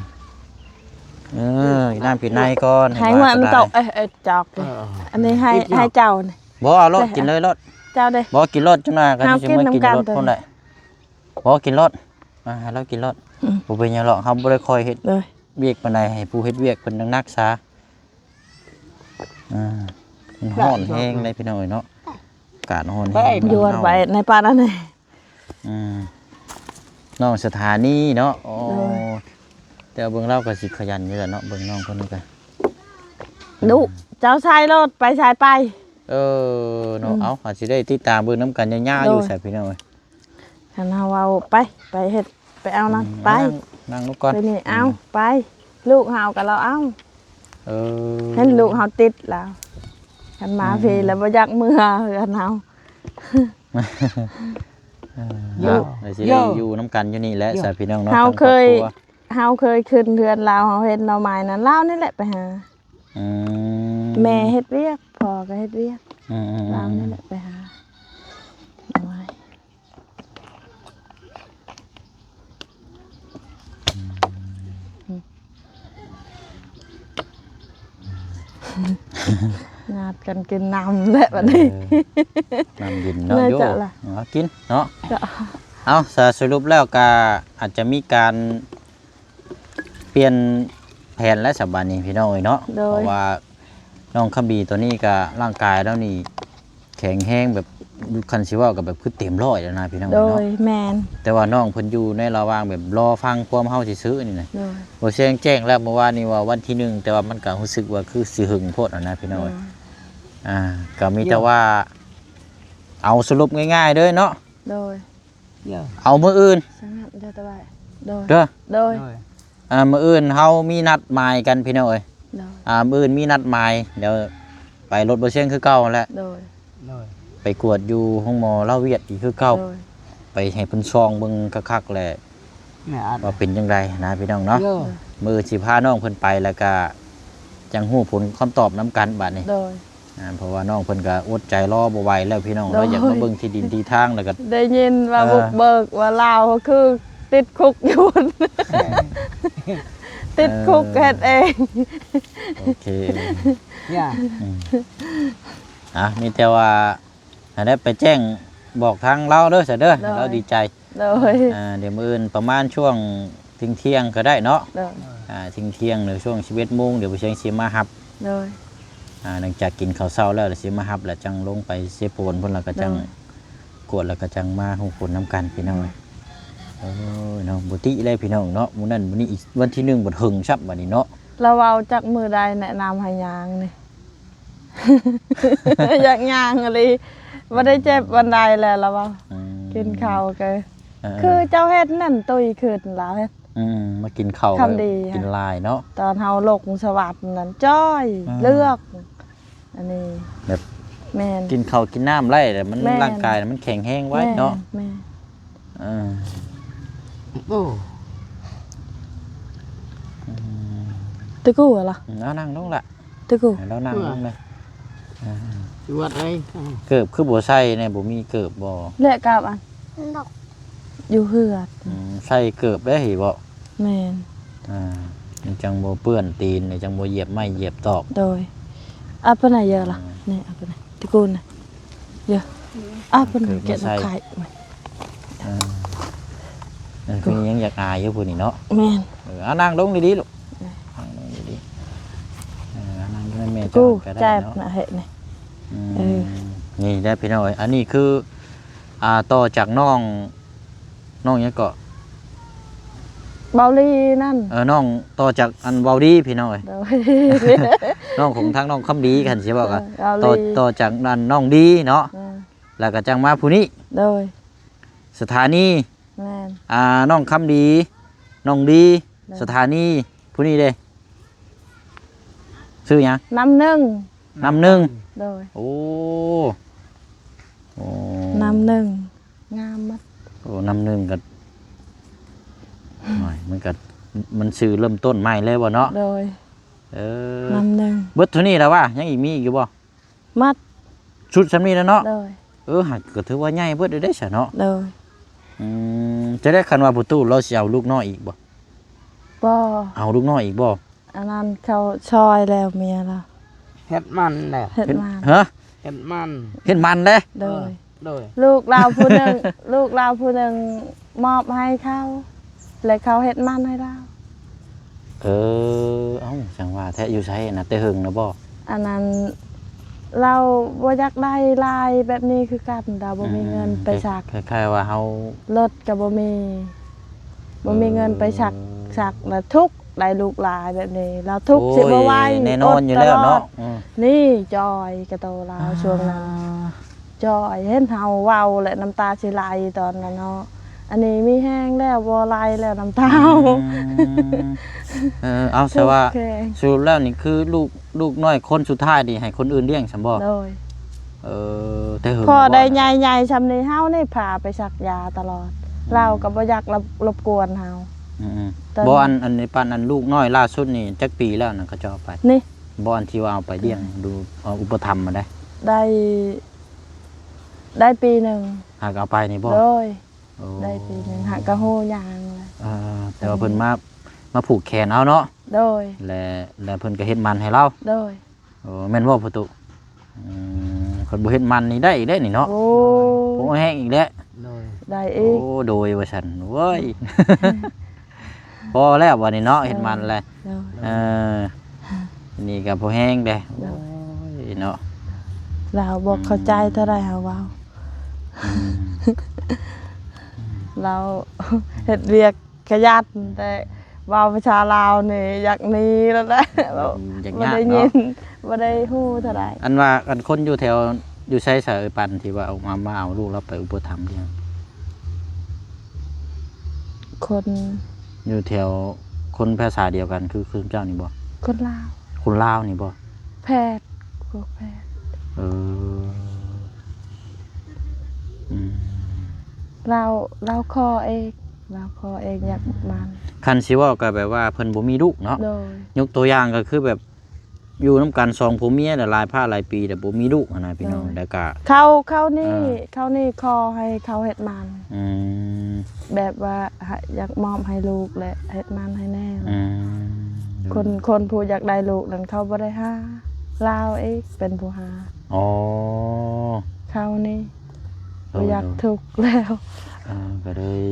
ເອີ ກິນນ້ຳກິນໃນກ່ອນ ໃຫ້ຫົວມັນຕົກ ເອີ ເອີ ຈອກ ເອີ ອັນນີ້ໃຫ້ ໃຫ້ເຈົ້ານີ້ ບໍ່ ເອົາໂລດ ກິນເລີຍໂລດ ເຈົ້າເດ້ ບໍ່ ກິນໂລດ ຈັ່ງໜ້ອຍກໍຊິມາກິນລົດພຸ້ນແຫຼະ ບໍ່ ກິນໂລດ ອ່າ ໃຫ້ລາວກິນໂລດ ບໍ່ເປັນຫຍັງດອກ ເຮົາບໍ່ໄດ້ຄ່ອຍເຮັດວຽກປານໃດ ໃຫ້ຜູ້ເຮັດວຽກເພິ່ນໜັກໆຊະ ອ່າ ມັນຮ້ອນແຮງເດ້ພີ່ນ້ອງເອີຍເນາະ ອາກາດຮ້ອນແຮງ ຢວນໄປໃນປ່ານັ້ນ ອືມ ນ້ອງສະຖານີເນາະ ໂອ້ ແຕ່ເບິ່ງລາວກໍຊິຂະຫຍັນຢູ່ແຫຼະເນາະ ເບິ່ງນ້ອງຄົນນີ້ກໍ ດຸ ເຈົ້າໃສ່ໂລດ ໄປໃສ່ໄປ ເອີ ເນາະ ອືມ ເອົາ ອາດຊິໄດ້ຕິດຕາມເບິ່ງນຳກັນຍາວໆຢູ່ ໂດຍ ໃສພີ່ນ້ອງເອີຍ ຄັນເຮົາເວົ້າໄປ ໄປເຮັດ ໄປເອົານັ້ນ ອືມ ໄປ ນັ່ງ ນັ່ງລົງກ່ອນ ໄປນີ້ ອືມ ເອົາ ໄປ ລູກເຮົາກໍລາວເອົາ ເອີ ເຫັນລູກເຮົາຕິດລາວ ຄັນມາ ອືມ ພີ້ແລ້ວບໍ່ຢາກເມືອເຮືອນເຮົາ ເອີ ເອີ ເນາະ ເຮົາຊິໄດ້ຢູ່ນຳກັນຢູ່ນີ້ແຫຼະ ເອີ ສາພີ່ນ້ອງເນາະ ເຮົາເຄີຍ ເຮົາເຄີຍຂຶ້ນເຮືອນລາວ ເຮົາເຫັນໜໍ່ໄມ້ນັ້ນ ລາວນີ້ແຫຼະໄປຫາ ອືມ ແມ່ເຮັດວຽກ ພໍ່ກໍເຮັດວຽກ ອືມໆໆ ລາວນີ້ແຫຼະໄປຫາໜໍ່ໄມ້ ອືມ ຍາດກັນກິນນ້ຳແຫຼະບັດນີ້ ເອີ ນ້ຳເຢັນເນາະ ເອີ ໂຢ ເຈົ້າລະ ເອົາກິນເນາະ ເຈົ້າ ເອົາ ສະ ສະຫຼຸບແລ້ວກະອາດຈະມີການປ່ຽນແຜນແລ້ວສະບາດນີ້ພີ່ນ້ອງເອີຍເນາະ ໂດຍ ເພາະວ່ານ້ອງຄຳບີໂຕນີ້ກະຮ່າງກາຍລາວນີ້ ແຂງແຮງແບບ ຄັນຊິເວົ້າກໍແບບຄືເຕັມຮ້ອຍແລ້ວນະພີ່ນ້ອງ ໂດຍ ເນາະ ແມ່ນ ແຕ່ວ່ານ້ອງເພິ່ນຢູ່ໃນລະຫວ່າງແບບລໍຟັງຄວາມເຮົາຊື່ໆນີ້ນະ ໂດຍ ບໍ່ແຈ້ງແຈ້ງແລ້ວ ເມື່ອວານນີ້ວ່າວັນທີໜຶ່ງ ແຕ່ວ່າມັນກໍຮູ້ສຶກວ່າຄືຊິຫຶງໂພດຫັ້ນນະພີ່ນ້ອງ ໂດຍ ອ່າ ກໍມີແຕ່ວ່າ ເອົາສະຫຼຸບງ່າຍໆເດີເນາະ ໂດຍ ເອົາມື້ອື່ນ ໂດຍ ໂດຍ ອ່າ ມື້ອື່ນເຮົາມີນັດໝາຍກັນພີ່ນ້ອງເອີຍ ໂດຍ ອ່າ ມື້ອື່ນມີນັດໝາຍ ດຽວໄປລົດບໍ່ຊຽງຄືເກົ່າຫັ້ນແຫຼະ ໂດຍ ໂດຍ ໄປກວດຢູ່ໂຮງໝໍລາວຫວຽດອີກຄືເກົ່າ ໂດຍ ໄປໃຫ້ເພິ່ນສ່ອງເບິ່ງຄັກໆແຫຼະ ແມ່ນ ວ່າເປັນຈັ່ງໃດນະພີ່ນ້ອງເນາະ ໂດຍ ມື້ອື່ນຊິພານ້ອງເພິ່ນໄປ ແລ້ວກະຈັ່ງຮູ້ຜົນຄຳຕອບນຳກັນບາດນີ້ ໂດຍ ອ່າ ເພາະວ່ານ້ອງເພິ່ນກໍອົດໃຈລໍບໍ່ໄຫວແລ້ວພີ່ນ້ອງ ໂດຍ ເນາະ ຢາກມາເບິ່ງທີ່ດິນທີ່ທາງ ແລ້ວກໍໄດ້ຍິນວ່າ ເອີ ບຸກເບີກວ່າລາວຄືຕິດຄຸກຢູ່ ເອີ ຕິດຄຸກເຮັດເອງ ໂອເຄ ອືມ ອ່າ ມີແຕ່ວ່າ ອັນນັ້ນໄປແຈ້ງບອກທາງລາວເດີຊະເດີ ໂດຍ ລາວດີໃຈ ໂດຍ ອ່າ ດຽວມື້ອື່ນປະມານຊ່ວງທ່ຽງໆກໍໄດ້ເນາະ ໂດຍ ອ່າ ທ່ຽງໆ ຫຼືຊ່ວງສິບເອັດໂມງ ດຽວບໍ່ຊຽງຊິມາຮັບ ໂດຍ ອ່າ ຫຼັງຈາກກິນເຂົ້າເຊົ້າແລ້ວ ດຽວຊິມາຮັບ ແລ້ວຈັ່ງລົງໄປເຊໂປນພຸ້ນ ແລ້ວກໍຈັ່ງ ໂດຍ ກວດ ແລ້ວກໍຈັ່ງມາຮູ້ຜົນນຳກັນພີ່ນ້ອງ ໂດຍ ໂອ້ຍເນາະ ບໍ່ຕິເລີຍພີ່ນ້ອງເນາະ ມື້ນັ້ນມື້ນີ້ອີກ ວັນທີໜຶ່ງບັດເຫິງຊ້ຳບັດນີ້ເນາະ ລາວເວົ້າຈັກມື້ໃດແນະນຳໃຫ້ຍ່າງນີ້ ຢາກຍ່າງອີ່ຫຼີ ບໍ່ໄດ້ເຈັບປານໃດແຫຼະລາວວ່າ ອືມ ກິນເຂົ້າກໍ ເອີ ຄືເຈົ້າເຮັດນັ້ນ ຕຸ້ຍຂຶ້ນລາວເຮັດ ອືມ ມາກິນເຂົ້າ ຄຳດີ ກິນຫຼາຍເນາະ ຕອນເຮົາລົງສະຫວັດນັ້ນຈ້ອຍ ອືມ ເລືອກ ອັນນີ້ແບບ ແມ່ນ ກິນເຂົ້າກິນນ້ຳໄດ້ແລ້ວມັນ ແມ່ນ ຮ່າງກາຍມັນແຂງແຮງໄວເນາະ ແມ່ນ ເອີ ໂອ້ ອືມ ຕະກູລະ ອືມ ເອົານັ່ງລົງລະ ຕະກູ ໃຫ້ລາວນັ່ງລົງເລີຍ ເອີ ອ່າ ຊິວັດໄດ ເກີບຄືບໍ່ໃສ່ແດ່ ບໍ່ມີເກີບບໍ່ ແລະກັບອັນ ຢູ່ເຮືອນ ອືມ ໃສ່ເກີບໄດ້ເຫັນບໍ່ ແມ່ນ ອ່າ ມັນຈັ່ງບໍ່ເປື້ອນຕີນ ຈັ່ງບໍ່ຢຽບໄມ້ຢຽບຕອກ ໂດຍ ເອົາໄປໄໝເຢີລະ ອືມ ນີ້ເອົາໄປໄໝຕະກູນນະ ເຢີ ເອົາໄປໄໝ ເກີບມາໃສ່ ແກະໜ້າໄຂ່ ເອີ ເອີ ເພິ່ນຍັງຢາກອາຍຢູ່ຜູ້ນີ້ເນາະ ແມ່ນ ເອີ ເອົານັ່ງລົງດີໆລູກ ນັ່ງລົງດີໆ ເອີ ນັ່ງຢູ່ນຳແມ່ເຈົ້າກໍໄດ້ເນາະ ແຈບນະເຮັດນີ້ ອືມ ເອີ ນີ້ເດີພີ່ນ້ອງເອີຍ ອັນນີ້ຄື ອ່າ ຕໍ່ຈາກນ້ອງ ນ້ອງຫຍັງເກາະ ເບົາລີນັ້ນ ເອີ ນ້ອງຕໍ່ຈາກອັນເບົາລີພີ່ນ້ອງເອີຍ ໂດຍ ນ້ອງຂອງທາງນ້ອງຄຳດີ ຄັນຊິເວົ້າກໍ ເອີ ເບົາລີ ຕໍ່ ຕໍ່ຈາກນັ້ນນ້ອງດີເນາະ ເອີ ແລ້ວກໍຈັ່ງມາຜູ້ນີ້ ໂດຍ ສະຖານີ ແມ່ນ ອ່າ ນ້ອງຄຳດີ ນ້ອງດີ ໂດຍ ສະຖານີ ຜູ້ນີ້ເດ້ ຊື່ຫຍັງ? ນ້ຳໜຶ່ງ ນ້ຳໜຶ່ງ ໂດຍ ໂອ້ ໂອ້ ນ້ຳໜຶ່ງ ງາມໝົດ ໂອ້ ນ້ຳໜຶ່ງກໍ ໂອ້ຍ ມັນກໍ ມັນຊື່ເລີ່ມຕົ້ນໃໝ່ເລີຍບໍ່ເນາະ ໂດຍ ເອີ ນ້ຳໜຶ່ງ ເບິດເທົ່ານີ້ແລ້ວວະ ຍັງອີກ ມີອີກຢູ່ບໍ່? ໝົດ ຊຸດຊ່ຳນີ້ແລ້ວເນາະ ໂດຍ ເອີ ຫາກກໍຖືວ່າໃຫຍ່ເບິດເດ້ຊະເນາະ ໂດຍ ອືມ ຈະໄດ້ ຄັນວ່າພໍ່ຕູ້ລາວຊິເອົາລູກນ້ອຍອີກບໍ່? ບໍ່ ເອົາລູກນ້ອຍອີກບໍ່? ອັນນັ້ນເຂົາຊ່ອຍແລ້ວເມຍລາວ ເຮັດມັນແຫຼະ ເຮັດມັນ ເຮັດ ຮະ ເຮັດມັນ ເຮັດມັນເດ້ ໂດຍ ເອີ ໂດຍ ລູກລາວຜູ້ໜຶ່ງ ລູກລາວຜູ້ໜຶ່ງມອບໃຫ້ເຂົາ ແລະເຂົາເຮັດມັນໃຫ້ລາວ ເອີ ເອົ້າ ຈັ່ງວ່າແທ້ ຢູ່ໃສນະ ແຕ່ເຫິງນະບໍ່? ອັນນັ້ນ ລາວບໍ່ຢາກໄດ້ຫຼາຍແບບນີ້ຄືກັນ ລາວບໍ່ມີເງິນໄປສັກ ອືມ ຄ້າຍໆວ່າເຮົາ ລົດກໍບໍ່ມີ ບໍ່ມີເງິນໄປສັກ ເອີ ສັກລະທຸກ ໄດ້ລູກຫຼາຍແບບນີ້ ລາວທຸກ ໂອ້ຍ ຊິບໍ່ໄຫວ ແນ່ນອນຢູ່ແລ້ວເນາະ ອືມ ນີ້ຈ່ອຍກະໂຕລາວ ອ່າ ຊ່ວງນັ້ນ ຈ່ອຍ ເຫັນເຮົາເວົ້າແລ້ວນ້ຳຕາຊິໄຫຼຕອນນັ້ນເນາະ ອັນນີ້ມີແຮງແລ້ວ ບໍ່ໄຫຼແລ້ວນ້ຳຕາ ອືມ ເອີ ເອົາ ແຕ່ວ່າ ທຸກແຮງ ສະຫຼຸບແລ້ວນີ້ຄືລູກ ລູກນ້ອຍຄົນສຸດທ້າຍນີ້ໃຫ້ຄົນອື່ນລ້ຽງຊັ້ນບໍ່? ໂດຍ ເອີ ແຕ່ເຫິງ ພໍໄດ້ໃຫຍ່ໆຊ່ຳນີ້ ເຮົານີ້ພາໄປສັກຢາຕະຫຼອດ ອືມ ລາວກໍບໍ່ຢາກລົບ ລົບກວນເຮົາ ອືມໆ ຕອນ ບໍ່ ອັນ ອັນນີ້ປານ ອັນລູກນ້ອຍລ່າສຸດນີ້ຈັກປີແລ້ວນະ ເຂົາເຈົ້າເອົາໄປ? ນີ້ ບໍ່ ອັນທີ່ວ່າເອົາໄປລ້ຽງ ອືມ ດູ ເອົາອຸປະຖຳມາໄດ້ ໄດ້ ໄດ້ປີໜຶ່ງ ຫາກເອົາໄປນີ້ບໍ່? ໂດຍ ໂອ້ ໄດ້ປີໜຶ່ງ ຫາກະຮູ້ຍ່າງແລ້ວ ອ່າ ແຕ່ວ່າເພິ່ນມາ ມາຜູກແຂນເອົາເນາະ ໂດຍ ແລະ ແລະເພິ່ນກໍເຮັດໝັນໃຫ້ລາວ ໂດຍ ໂອ້ ແມ່ນບໍ່ພໍ່ຕຸ? ອືມ ຄັນບໍ່ເຮັດໝັນນີ້ໄດ້ອີກເດ້ນີ້ເນາະ ໂອ້ ໂອ້ ແຮງອີກແລ້ວ ໂດຍ ໄດ້ອີກ ໂອ້ ໂດຍ ວ່າຊັ້ນ ໂອ້ຍ ພໍແລ້ວບັດນີ້ເນາະ ເອີ ເຮັດໝັນແລ້ວ ໂດຍ ເອີ ນີ້ກໍພໍແຮງເດ້ ໂດຍ ໂອ້ຍເນາະ ລາວບໍ່ເຂົ້າໃຈເທົ່າໃດເຮົາເວົ້າ ອືມ ລາວເຮັດວຽກຂະຫຍັນ ແຕ່ເວົ້າພາສາລາວນີ້ຢາກໜີແລ້ວແຫຼະ ອືມ ຢາກ ບໍ່ໄດ້ຍິນ ຍາກເນາະ ບໍ່ໄດ້ຮູ້ເທົ່າໃດ ອັນວ່າ ອັນຄົນຢູ່ແຖວ ຢູ່ໃສຊະເອີຍ ປານທີ່ວ່າເອົາມາ ມາເອົາລູກລາວໄປອຸປະຖຳລ້ຽງ? ຄົນ ຢູ່ແຖວ ຄົນພາສາດຽວກັນຄື ຄືເຈົ້ານີ້ບໍ່? ຄົນລາວ ຄົນລາວນີ້ບໍ່? ແພດ ພວກແພດ ເອີ ອືມ ລາວ ລາວຂໍເອງ ລາວຂໍເອງ ອືມ ຢາກໝັນ ຄັນຊິເວົ້າກໍແບບວ່າເພິ່ນບໍ່ມີລູກເນາະ ໂດຍ ຍົກຕົວຢ່າງກໍຄືແບບ ຢູ່ນຳກັນສອງຜົວເມຍແຫຼະ ຫຼາຍພາກຫຼາຍປີແລ້ວບໍ່ມີລູກຫັ້ນນະພີ່ນ້ອງ ໂດຍ ແລ້ວກະ ເຂົາ ເຂົານີ້ ອ່າ ເຂົານີ້ຂໍໃຫ້ເຂົາເຮັດໝັນ ອືມ ແບບວ່າຢາກມອບໃຫ້ລູກແຫຼະ ເຮັດໝັນໃຫ້ແດ່ ອືມ ໂດຍ ຄົນ ຄົນຜູ້ຢາກໄດ້ລູກນັ້ນເຂົາບໍ່ໄດ້ຫາ ລາວອີກເປັນຜູ້ຫາ ອໍ ເຂົານີ້ ໂດຍ ບໍ່ຢາກ ໂດຍ ທຸກແລ້ວ ອ່າ ກໍເລີຍ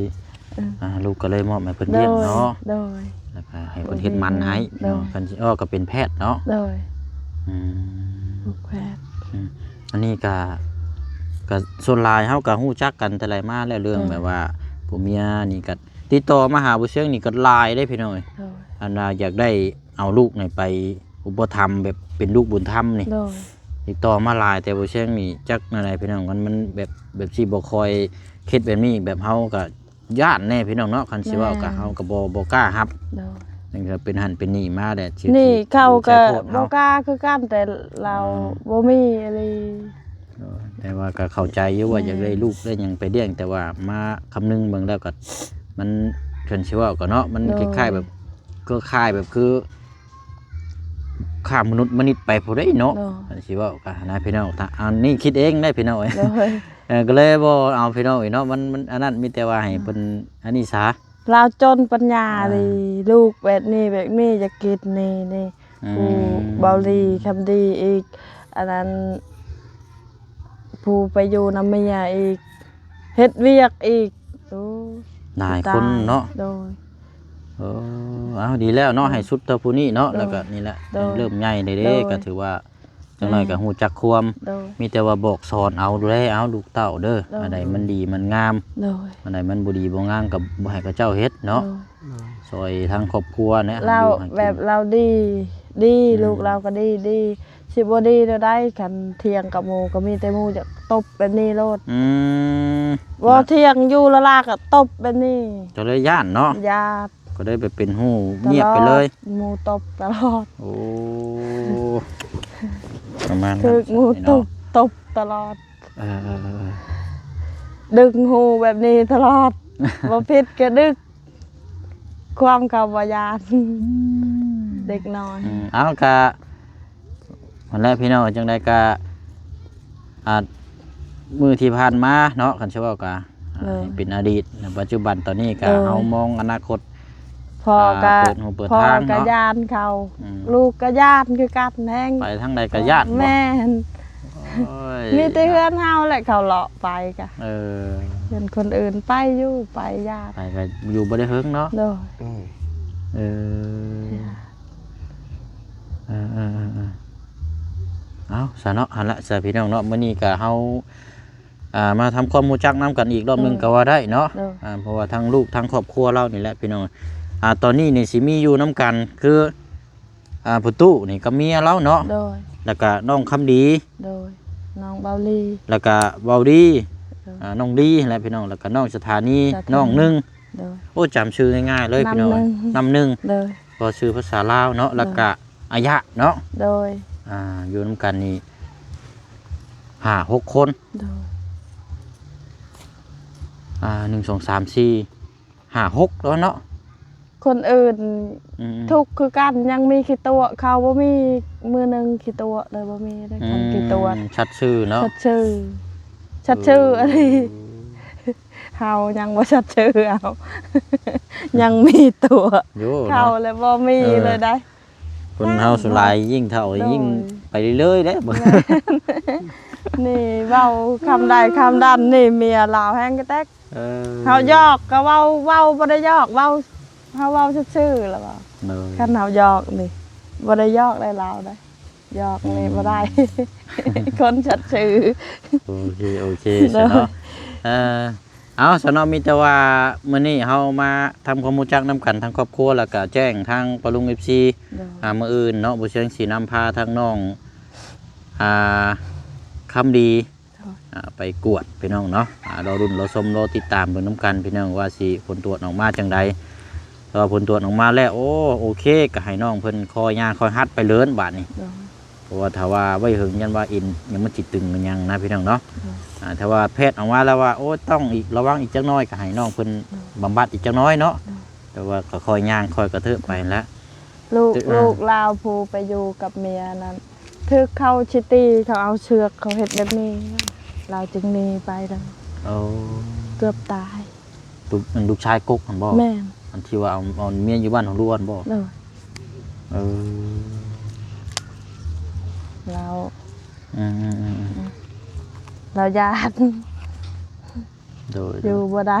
ເອີ ອ່າ ລູກກໍເລີຍມອບໃຫ້ເພິ່ນລ້ຽງເນາະ ໂດຍ ແລ້ວກໍໃຫ້ເພິ່ນເຮັດໝັນໃຫ້ ໂດຍ ພີ່ນ້ອງ ຄັນຊິອອກກໍເປັນແພດເນາະ ໂດຍ ອືມ ລູກແພດ ອືມ ອັນນີ້ກໍ ກໍສ່ວນຫຼາຍເຮົາກໍຮູ້ຈັກກັນແຕ່ໃດມາແລ້ວ ເລື່ອງ ໂດຍ ແບບວ່າຜົວເມຍນີ້ກໍຕິດຕໍ່ມາຫາບໍ່ເຊີງນີ້ກໍຫຼາຍເດ້ພີ່ນ້ອງເອີຍ ໂດຍ ອັນວ່າຢາກໄດ້ເອົາລູກນີ້ໄປອຸປະຖຳແບບເປັນລູກບຸນທຳນີ້ ໂດຍ ຕິດຕໍ່ມາຫຼາຍ ແຕ່ບໍ່ເຊີງນີ້ຈັກແນວໃດພີ່ນ້ອງ ມັນ ມັນແບບ ແບບຊິບໍ່ຄ່ອຍຄິດແບບນີ້ ແບບເຮົາກໍ ຢ້ານແດ່ພີ່ນ້ອງເນາະ ຄັນຊິເວົ້າ ແມ່ນ ກໍເຮົາກໍບໍ່ ບໍ່ກ້າຮັບ ໂດຍ ມັນກໍເປັນຫັ້ນເປັນນີ້ມາແຫຼະ ນີ້ເຂົາກໍບໍ່ກ້າຄືກັນ ແຕ່ລາວ ອືມ ບໍ່ມີອີ່ຫຼີ ໂດຍ ແຕ່ວ່າກໍເຂົ້າໃຈຢູ່ວ່າ ແມ່ນ ຢາກໄດ້ລູກໄດ້ຫຍັງໄປລ້ຽງ ແຕ່ວ່າມາຄຳນຶງເບິ່ງແລ້ວກໍ ມັນ ຄັນຊິເວົ້າກໍເນາະ ມັນ ໂດຍ ຄ້າຍໆແບບ ຄືຄ້າຍແບບຄື ຂ້າມະນຸດມະນິດໄປຜູ້ໃດເນາະ ໂດຍ ຄັນຊິເວົ້າກະນະພີ່ນ້ອງ ອັນນີ້ຄິດເອງເດ້ພີ່ນ້ອງເອີຍ ໂດຍ ເອີ ກໍເລີຍບໍ່ເອົາພີ່ນ້ອງເອີຍເນາະ ມັນ ມັນອັນນັ້ນ ມີແຕ່ວ່າໃຫ້ ອືມ ເພິ່ນອັນນີ້ຊະ ລາວຈົນປັນຍາ ອ່າ ດີ ລູກແບບນີ້ແບບນີ້ ຢາກກິນນີ້ນີ້ ອືມ ຜູ້ເບົາລີຄຳດີອີກ ອັນນັ້ນ ຜູ້ໄປຢູ່ນຳເມຍອີກ ເຮັດວຽກອີກ ໂອ້ ຫຼາຍຄົນເນາະ ຕາຍ ໂດຍ ເອີ ເອົາ ດີແລ້ວເນາະ ໂດຍ ໃຫ້ສຸດເທົ່າຜູ້ນີ້ເນາະ ໂດຍ ແລ້ວກໍນີ້ແຫຼະ ໂດຍ ເລີ່ມໃຫຍ່ແລ້ວເດ້ ໂດຍ ກໍຖືວ່າ ໂດຍ ຈັກໜ້ອຍກໍຮູ້ຈັກຄວາມ ໂດຍ ມີແຕ່ວ່າບອກສອນເອົາແຫຼະ ເອົາລູກເຕົ້າເດີ ໂດຍ ອັນໃດມັນດີມັນງາມ ໂດຍ ອັນໃດມັນບໍ່ດີບໍ່ງາມກໍບໍ່ໃຫ້ເຂົາເຈົ້າເຮັດເນາະ ໂດຍ ໂດຍ ຊ່ອຍທາງຄອບຄົວແດ່ ລາວ ຢູ່ຫາກິນ ແບບລາວດີ ດີ ອືມ ລູກລາວກໍດີ ດີ ຊິບໍ່ດີແນວໃດ ຄັນທ່ຽງກັບໝູ່ກໍມີແຕ່ໝູ່ຈະຕົບແບບນີ້ໂລດ ອືມ ບໍ່ທ່ຽງຢູ່ລະລາກໍຕົບແບບນີ້ ກໍເລີຍຢ້ານເນາະ ຢ້ານ ກໍເລີຍໄປເປັນຫູງຽບໄປເລີຍ ຕະຫຼອດ ໝູ່ຕົບຕະຫຼອດ ໂອ້ ປະມານນັ້ນ ຖືກໝູ່ ເນາະ ຕົບ ຕົບຕະຫຼອດ ເອີ ເອີ ເອີ ດຶງຫູແບບນີ້ຕະຫຼອດ ບໍ່ຜິດກໍດຶງ ຄວາມເຂົາບໍ່ຢ້ານ ອືມ ເດັກນ້ອຍ ອືມ ເອົາ ກະ ນັ້ນແຫຼະພີ່ນ້ອງ ຈັ່ງໃດກະ ອ່າ ມື້ທີ່ຜ່ານມາເນາະ ຄັນຊິເວົ້າກະ ໂດຍ ໃຫ້ເປັນອະດີດ ປັດຈຸບັນຕອນນີ້ກະ ໂດຍ ເຮົາມອງອະນາຄົດ ພໍ່ກໍ ອ່າ ເປີດຫູເປີດ ພໍ່ ທາງ ກໍ ເນາະ ຢ້ານເຂົາ ອືມ ລູກກໍຢ້ານຄືກັນແຮງ ໄປທາງໃດກໍຢ້ານບໍ່? ແມ່ນ ໂອ້ຍ ມີແຕ່ເຮືອນເຮົາແຫຼະເຂົາເລາະໄປກະ ເອີ ເຮືອນຄົນອື່ນໄປຢູ່ໄປຢ້ານ ໄປກໍຢູ່ບໍ່ໄດ້ເຫິງເນາະ ໂດຍ ອືມ ເອີ ເອີ ເອີ ເອີ ເອົາຊະເນາະ ຫັ້ນລະຊະພີ່ນ້ອງເນາະ ມື້ນີ້ກໍເຮົາ ອ່າ ມາທຳຄວາມຮູ້ຈັກນຳກັນອີກລອບໜຶ່ງ ໂດຍ ກໍວ່າໄດ້ເນາະ ໂດຍ ອ່າ ເພາະວ່າທັງລູກທັງຄອບຄົວລາວນີ້ແຫຼະພີ່ນ້ອງ ອ່າ ຕອນນີ້ນີ້ຊິມີຢູ່ນຳກັນຄື ອ່າ ພໍ່ຕູ້ນີ້ກັບເມຍລາວເນາະ ໂດຍ ແລ້ວກະນ້ອງຄຳດີ ໂດຍ ນ້ອງເບົາລີ ແລ້ວກະເບົາລີ ໂດຍ ອ່າ ນ້ອງລີຫັ້ນແຫຼະພີ່ນ້ອງ ແລ້ວກະນ້ອງສະຖານີ ສະຖານີ ນ້ອງໜຶ່ງ ໂດຍ ໂອ້ ຈຳຊື່ງ່າຍໆເລີຍພີ່ນ້ອງ ນຳໜຶ່ງ ນຳໜຶ່ງ ໂດຍ ກໍຊື່ພາສາລາວເນາະ ໂດຍ ແລ້ວກະອາຍະເນາະ ໂດຍ ອ່າ ຢູ່ນຳກັນນີ້ຫ້າຫົກຄົນ ໂດຍ ອ່າ ໜຶ່ງ ສອງ ສາມ ສີ່ ຫ້າ ຫົກ ແລ້ວເນາະ ຄົນອື່ນ ອືມໆ ທຸກຄືກັນ ຍັງມີຂີ້ຕົວະ ເຂົາບໍ່ມີ ມື້ໜຶ່ງຂີ້ຕົວະເລີຍ ບໍ່ມີເລີຍ ອືມ ຄັນຂີ້ຕົວະ ຊັດຊື່ເນາະ ຊັດຊື່ ຊັດຊື່ ເອີ ອັນນີ້ ເຮົາຍັງບໍ່ຊັດຊື່ເອົາ ຍັງມີຕົວະ ຢູ່ເນາະ ເຂົາແລ້ວບໍ່ມີ ເອີ ເລີຍໄດ໋ ຄົນເຮົາສ່ວນຫຼາຍຍິ່ງເຖົ້າ ໂດຍ ຍິ່ງໄປເລື້ອຍໆເດ້ ແມ່ນ ນີ້ເວົ້າຄຳໃດຄຳນັ້ນນີ້ ເມຍລາວແຮງກະແຕັກ ເອີ ເຮົາຢອກກໍເວົ້າ ເວົ້າບໍ່ໄດ້ຢອກ ເວົ້າ ເຮົາເວົ້າຊື່ໆລະເວົ້າ ໂດຍ ຄັນເຮົາຢອກນີ້ ບໍ່ໄດ້ຢອກໄດ້ລາວໄດ໋ ຢອກນີ້ ອືມ ບໍ່ໄດ້ ຄົນຊັດຊື່ ໂອເຄ ໂອເຄ ໂດຍ ຊະເນາະ ເອີ ເອົາ ຊະເນາະ ມີແຕ່ວ່າມື້ນີ້ເຮົາມາທຳຄວາມຮູ້ຈັກນຳກັນທາງຄອບຄົວ ແລ້ວກະແຈ້ງທາງປ້າລຸງ ເອັຟຊີ ໂດຍ ອ່າ ມື້ອື່ນເນາະ ບໍ່ຊຽງຊິນຳພາທາງນ້ອງ ອ່າ ຄຳດີ ໂດຍ ອ່າ ໄປກວດພີ່ນ້ອງເນາະ ອ່າ ລໍລຸ້ນລໍຊົມລໍຕິດຕາມເບິ່ງນຳກັນພີ່ນ້ອງ ວ່າຊິຜົນກວດອອກມາຈັ່ງໃດ ຖ້າວ່າຜົນກວດອອກມາແລ້ວ ໂອ້ ໂອເຄ ກໍໃຫ້ນ້ອງເພິ່ນຄ່ອຍຍ່າງຄ່ອຍຫັດໄປເລີນບາດນີ້ ໂດຍ ເພາະວ່າຖ້າວ່າໄວ້ເຫິງຢ້ານວ່າເອັນຫຍັງມັນຊິຕຶງມັນຫຍັງນະພີ່ນ້ອງເນາະ ໂດຍ ອ່າ ຖ້າວ່າແພດອອກມາແລ້ວວ່າ ໂອ້ ຕ້ອງອີກ ລະວັງອີກຈັກໜ້ອຍ ກໍໃຫ້ນ້ອງເພິ່ນ ໂດຍ ບຳບັດອີກຈັກໜ້ອຍເນາະ ໂດຍ ແຕ່ວ່າກໍຄ່ອຍຍ່າງຄ່ອຍກະເທີບໄປຫັ້ນແຫຼະ ລູກ ເອີ ລູກລາວຜູ້ໄປຢູ່ກັບເມຍນັ້ນ ຖືກເຂົາຊິຕີ ເຂົາເອົາເຊືອກ ເຂົາເຮັດແບບນີ້ ລາວຈຶ່ງໜີໄປເລີຍ ໂອ້ ເກືອບຕາຍ ລູກ ອັນລູກຊາຍກົກຫັ້ນບໍ່? ແມ່ນ ອັນທີ່ວ່າເອົາ ເອົາເມຍຢູ່ບ້ານຂອງຫຼວງບໍ່? ໂດຍ ເອີ ລາວ ອືມໆໆໆ ລາວຢ້ານ ໂດຍ ຢູ່ບໍ່ໄດ້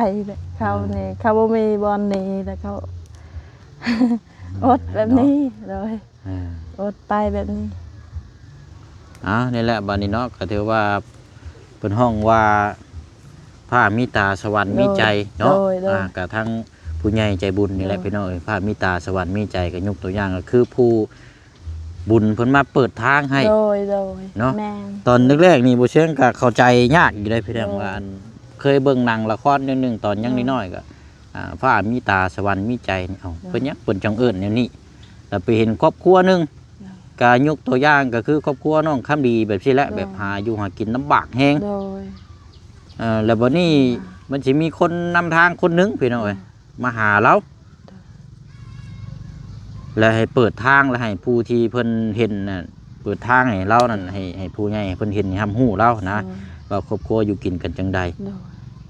ເຂົານີ້ ເອີ ເຂົາບໍ່ມີບ່ອນໜີ ແລ້ວເຂົາ ອືມ ອົດແບບນີ້ ເນາະ ໂດຍ ເອີ ອົດໄປແບບນີ້ ອ້າວ ນີ້ແຫຼະ ບາດນີ້ເນາະ ກໍຖືວ່າເພິ່ນຮ້ອງວ່າ ຟ້າມີຕາ ສະຫວັນມີໃຈເນາະ ໂດຍ ໂດຍ ອ່າ ກໍທາງຜູ້ໃຫຍ່ໃຈບຸນນີ້ແຫຼະ ໂດຍ ພີ່ນ້ອງເອີຍ ຟ້າມີຕາ ສະຫວັນມີໃຈ ກໍຍົກຕົວຢ່າງ ກໍຄືຜູ້ ບຸນເພິ່ນມາເປີດທາງໃຫ້ ໂດຍ ໂດຍ ເນາະ ແມ່ນ ຕອນແລກໆນີ້ບໍ່ເຊີງກໍເຂົ້າໃຈຍາກຢູ່ເດ້ພີ່ນ້ອງ ໂດຍ ວ່າ ອັນ ເຄີຍເບິ່ງໜັງລະຄອນເລື່ອງໜຶ່ງຕອນຍັງ ໂດຍ ນ້ອຍໆ ກໍ ອ່າ ຟ້າມີຕາ ສະຫວັນມີໃຈ ເອົ້າ ໂດຍ ເປັນຫຍັງເພິ່ນຈັ່ງເອີ້ນແນວນີ້ ແລ້ວໄປເຫັນຄອບຄົວໜຶ່ງ ໂດຍ ກໍຍົກຕົວຢ່າງກໍຄືຄອບຄົວນ້ອງຄຳດີແບບຊີ້ແຫຼະ ໂດຍ ແບບຫາຢູ່ຫາກິນລຳບາກແຮງ ໂດຍ ເອີ ແລ້ວບັດນີ້ ອ່າ ມັນຊິມີຄົນນຳທາງຄົນໜຶ່ງພີ່ນ້ອງເອີຍ ໂດຍ ມາຫາລາວ ແລະໃຫ້ເປີດທາງ ແລະໃຫ້ຜູ້ທີ່ເພິ່ນເຫັນນະ ເປີດທາງໃຫ້ລາວນັ້ນ ໃຫ້ ໃຫ້ຜູ້ໃຫຍ່ເພິ່ນເຫັນ ໃຫ້ຮັບຮູ້ລາວນະ ໂດຍ ວ່າຄອບຄົວຢູ່ກິນກັນຈັ່ງໃດ ໂດຍ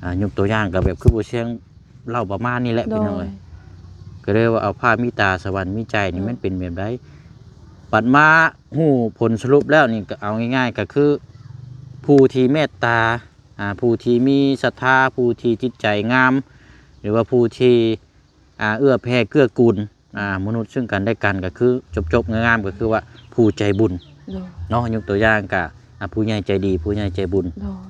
ອ່າ ຍົກຕົວຢ່າງກໍແບບຄືບໍ່ຊຽງເລົ່າປະມານນີ້ແຫຼະ ໂດຍ ພີ່ນ້ອງເອີຍ ກໍເລີຍວ່າເອົາຟ້າມີຕາ ສະຫວັນມີໃຈນີ້ ໂດຍ ມັນເປັນແບບໃດ ບັດມາຮູ້ຜົນສະຫຼຸບແລ້ວນີ້ ກໍເອົາງ່າຍໆ ກໍຄືຜູ້ທີ່ເມດຕາ ອ່າ ຜູ້ທີ່ມີສັດທາ ຜູ້ທີ່ຈິດໃຈງາມ ຫຼືວ່າຜູ້ທີ່ ອ່າ ເອື້ອແຜ່ເກື້ອກູນ ອ່າ ມະນຸດເຊິ່ງກັນແລະກັນ ກໍຄືຈົບໆງາມໆ ກໍຄືວ່າຜູ້ໃຈບຸນ ໂດຍ ເນາະ ຍົກຕົວຢ່າງກະ ອ່າ ຜູ້ໃຫຍ່ໃຈດີ ຜູ້ໃຫຍ່ໃຈບຸນ ໂດຍ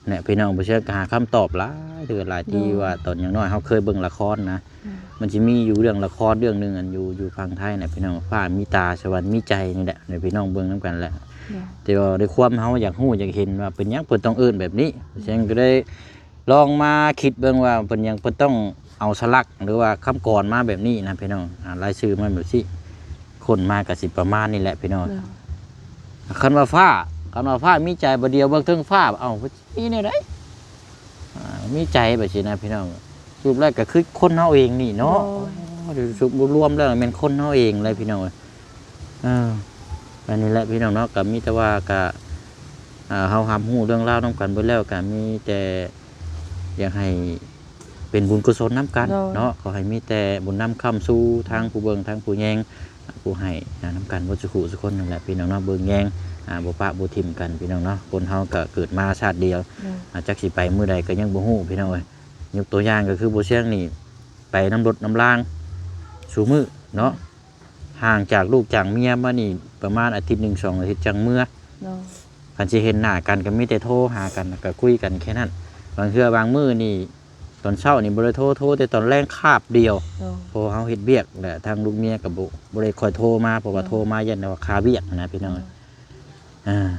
ແລະ ພີ່ນ້ອງຜູ້ເຊີງກໍຫາຄຳຕອບຫຼາຍເທື່ອຫຼາຍທີ່ ໂດຍ ວ່າຕອນຍັງນ້ອຍເຮົາເຄີຍເບິ່ງລະຄອນນະ ໂດຍ ມັນຊິມີຢູ່ເລື່ອງລະຄອນເລື່ອງໜຶ່ງ ອັນຢູ່ ຢູ່ຝັ່ງໄທນະ ພີ່ນ້ອງ ຟ້າມີຕາ ສະຫວັນມີໃຈ ນີ້ແຫຼະ ໃຫ້ພີ່ນ້ອງເບິ່ງນຳກັນແຫຼະ ໂດຍ ແຕ່ວ່າດ້ວຍຄວາມເຮົາຢາກຮູ້ຢາກເຫັນວ່າເປັນຫຍັງເພິ່ນຕ້ອງເອີ້ນແບບນີ້ ເຊິ່ງກໍໄດ້ ລອງມາຄິດເບິ່ງວ່າເພິ່ນຫຍັງເພິ່ນຕ້ອງເອົາສະຫຼັກ ຫຼືວ່າຄຳກອນມາແບບນີ້ນະພີ່ນ້ອງ ອ່າ ລາຍຊື່ມາແບບຊີ້ ຄົ້ນມາກໍຊິປະມານນີ້ແຫຼະພີ່ນ້ອງ ໂດຍ ຄັນວ່າຟ້າ ຄັນວ່າຟ້າມີໃຈ ບາດດຽວເບິ່ງເທິງຟ້າ ເອົ້າ ມີແນວໃດ ອ່າ ມີໃຈແບບຊີ້ນະພີ່ນ້ອງ ສະຫຼຸບແລ້ວກໍຄືຄົນເຮົາເອງນີ້ເນາະ ໂດຍ ໂອ້ ສະຫຼຸບລວມແລ້ວແມ່ນຄົນເຮົາເອງແຫຼະພີ່ນ້ອງ ເອີ ອັນນີ້ແຫຼະພີ່ນ້ອງເນາະ ກໍມີແຕ່ວ່າກໍ ອ່າ ເຮົາຮັບຮູ້ເລື່ອງລາວນຳກັນເບິດແລ້ວ ກໍມີແຕ່ຢາກໃຫ້ ເປັນບຸນກຸສົນນຳກັນເນາະ. ຂໍໃຫ້ມີແຕ່ບຸນນຳຄ້ຳສູ່ທາງຜູ້ເບິ່ງ ທາງຜູ້ແຍງ ຜູ້ໃຫ້ນຳກັນເບິດສູ່ຄູ່ສູ່ຄົນນັ້ນແຫຼະ ພີ່ນ້ອງເນາະ. ເບິ່ງແຍງ ອ່າ ບໍ່ປະບໍ່ຖິ້ມກັນ ພີ່ນ້ອງເນາະ. ຄົນເຮົາກໍເກີດມາຊາດດຽວ ອາ ຈັກຊິໄປມື້ໃດກໍຍັງບໍ່ຮູ້ ພີ່ນ້ອງເອີຍ. ຍົກຕົວຢ່າງກໍຄືບໍ່ຊຽງນີ້ ໄປນຳລົດນຳລາງສູ່ມື້ເນາະ. ຫ່າງຈາກລູກຈາກເມຍມານີ້ປະມານອາທິດໜຶ່ງສອງອາທິດຈັ່ງເມືອ. ຄັນຊິເຫັນໜ້າກັນກໍມີແຕ່ໂທຫາກັນ ແລ້ວກໍຄຸຍກັນແຄ່ນັ້ນ. ບາງເທື່ອບາງມື້ນີ້ ຕອນເຊົ້ານີ້ບໍ່ໄດ້ໂທ ໂທແຕ່ຕອນແລງຄາບດຽວ. ເພາະວ່າເຮົາເຮັດວຽກ ແລະທາງລູກເມຍກໍບໍ່ ບໍ່ໄດ້ຄ່ອຍໂທມາ ເພາະວ່າໂທມາຢ້ານວ່າຄາວຽກນະ ພີ່ນ້ອງ. ອ່າ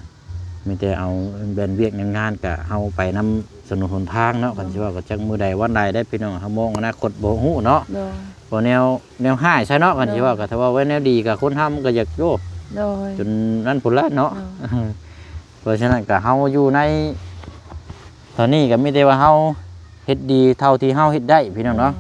ມີແຕ່ເອົາແບນວຽກງານໆ ກະເຮົາໄປນຳຖະໜົນຫົນທາງເນາະ. ຄັນຊິເວົ້າກໍຈັກມື້ໃດວັນໃດໄດ້ພີ່ນ້ອງ ເຮົາມອງອະນາຄົດບໍ່ຮູ້ເນາະ. ບໍ່ແນວ ແນວຮ້າຍຊະເນາະ ຄັນຊິເວົ້າກໍຖ້າເວົ້າໄວ້ແນວດີກໍຄົນເຮົາມັນກໍຢາກ ໂອ້ ຈົນນັ້ນພຸ້ນລະເນາະ. ເພາະສະນັ້ນກໍເຮົາຢູ່ໃນຕອນນີ້ກໍມີແຕ່ວ່າເຮົາເຮັດດີເທົ່າທີ່ເຮົາເຮັດໄດ້ ພີ່ນ້ອງເນາະ.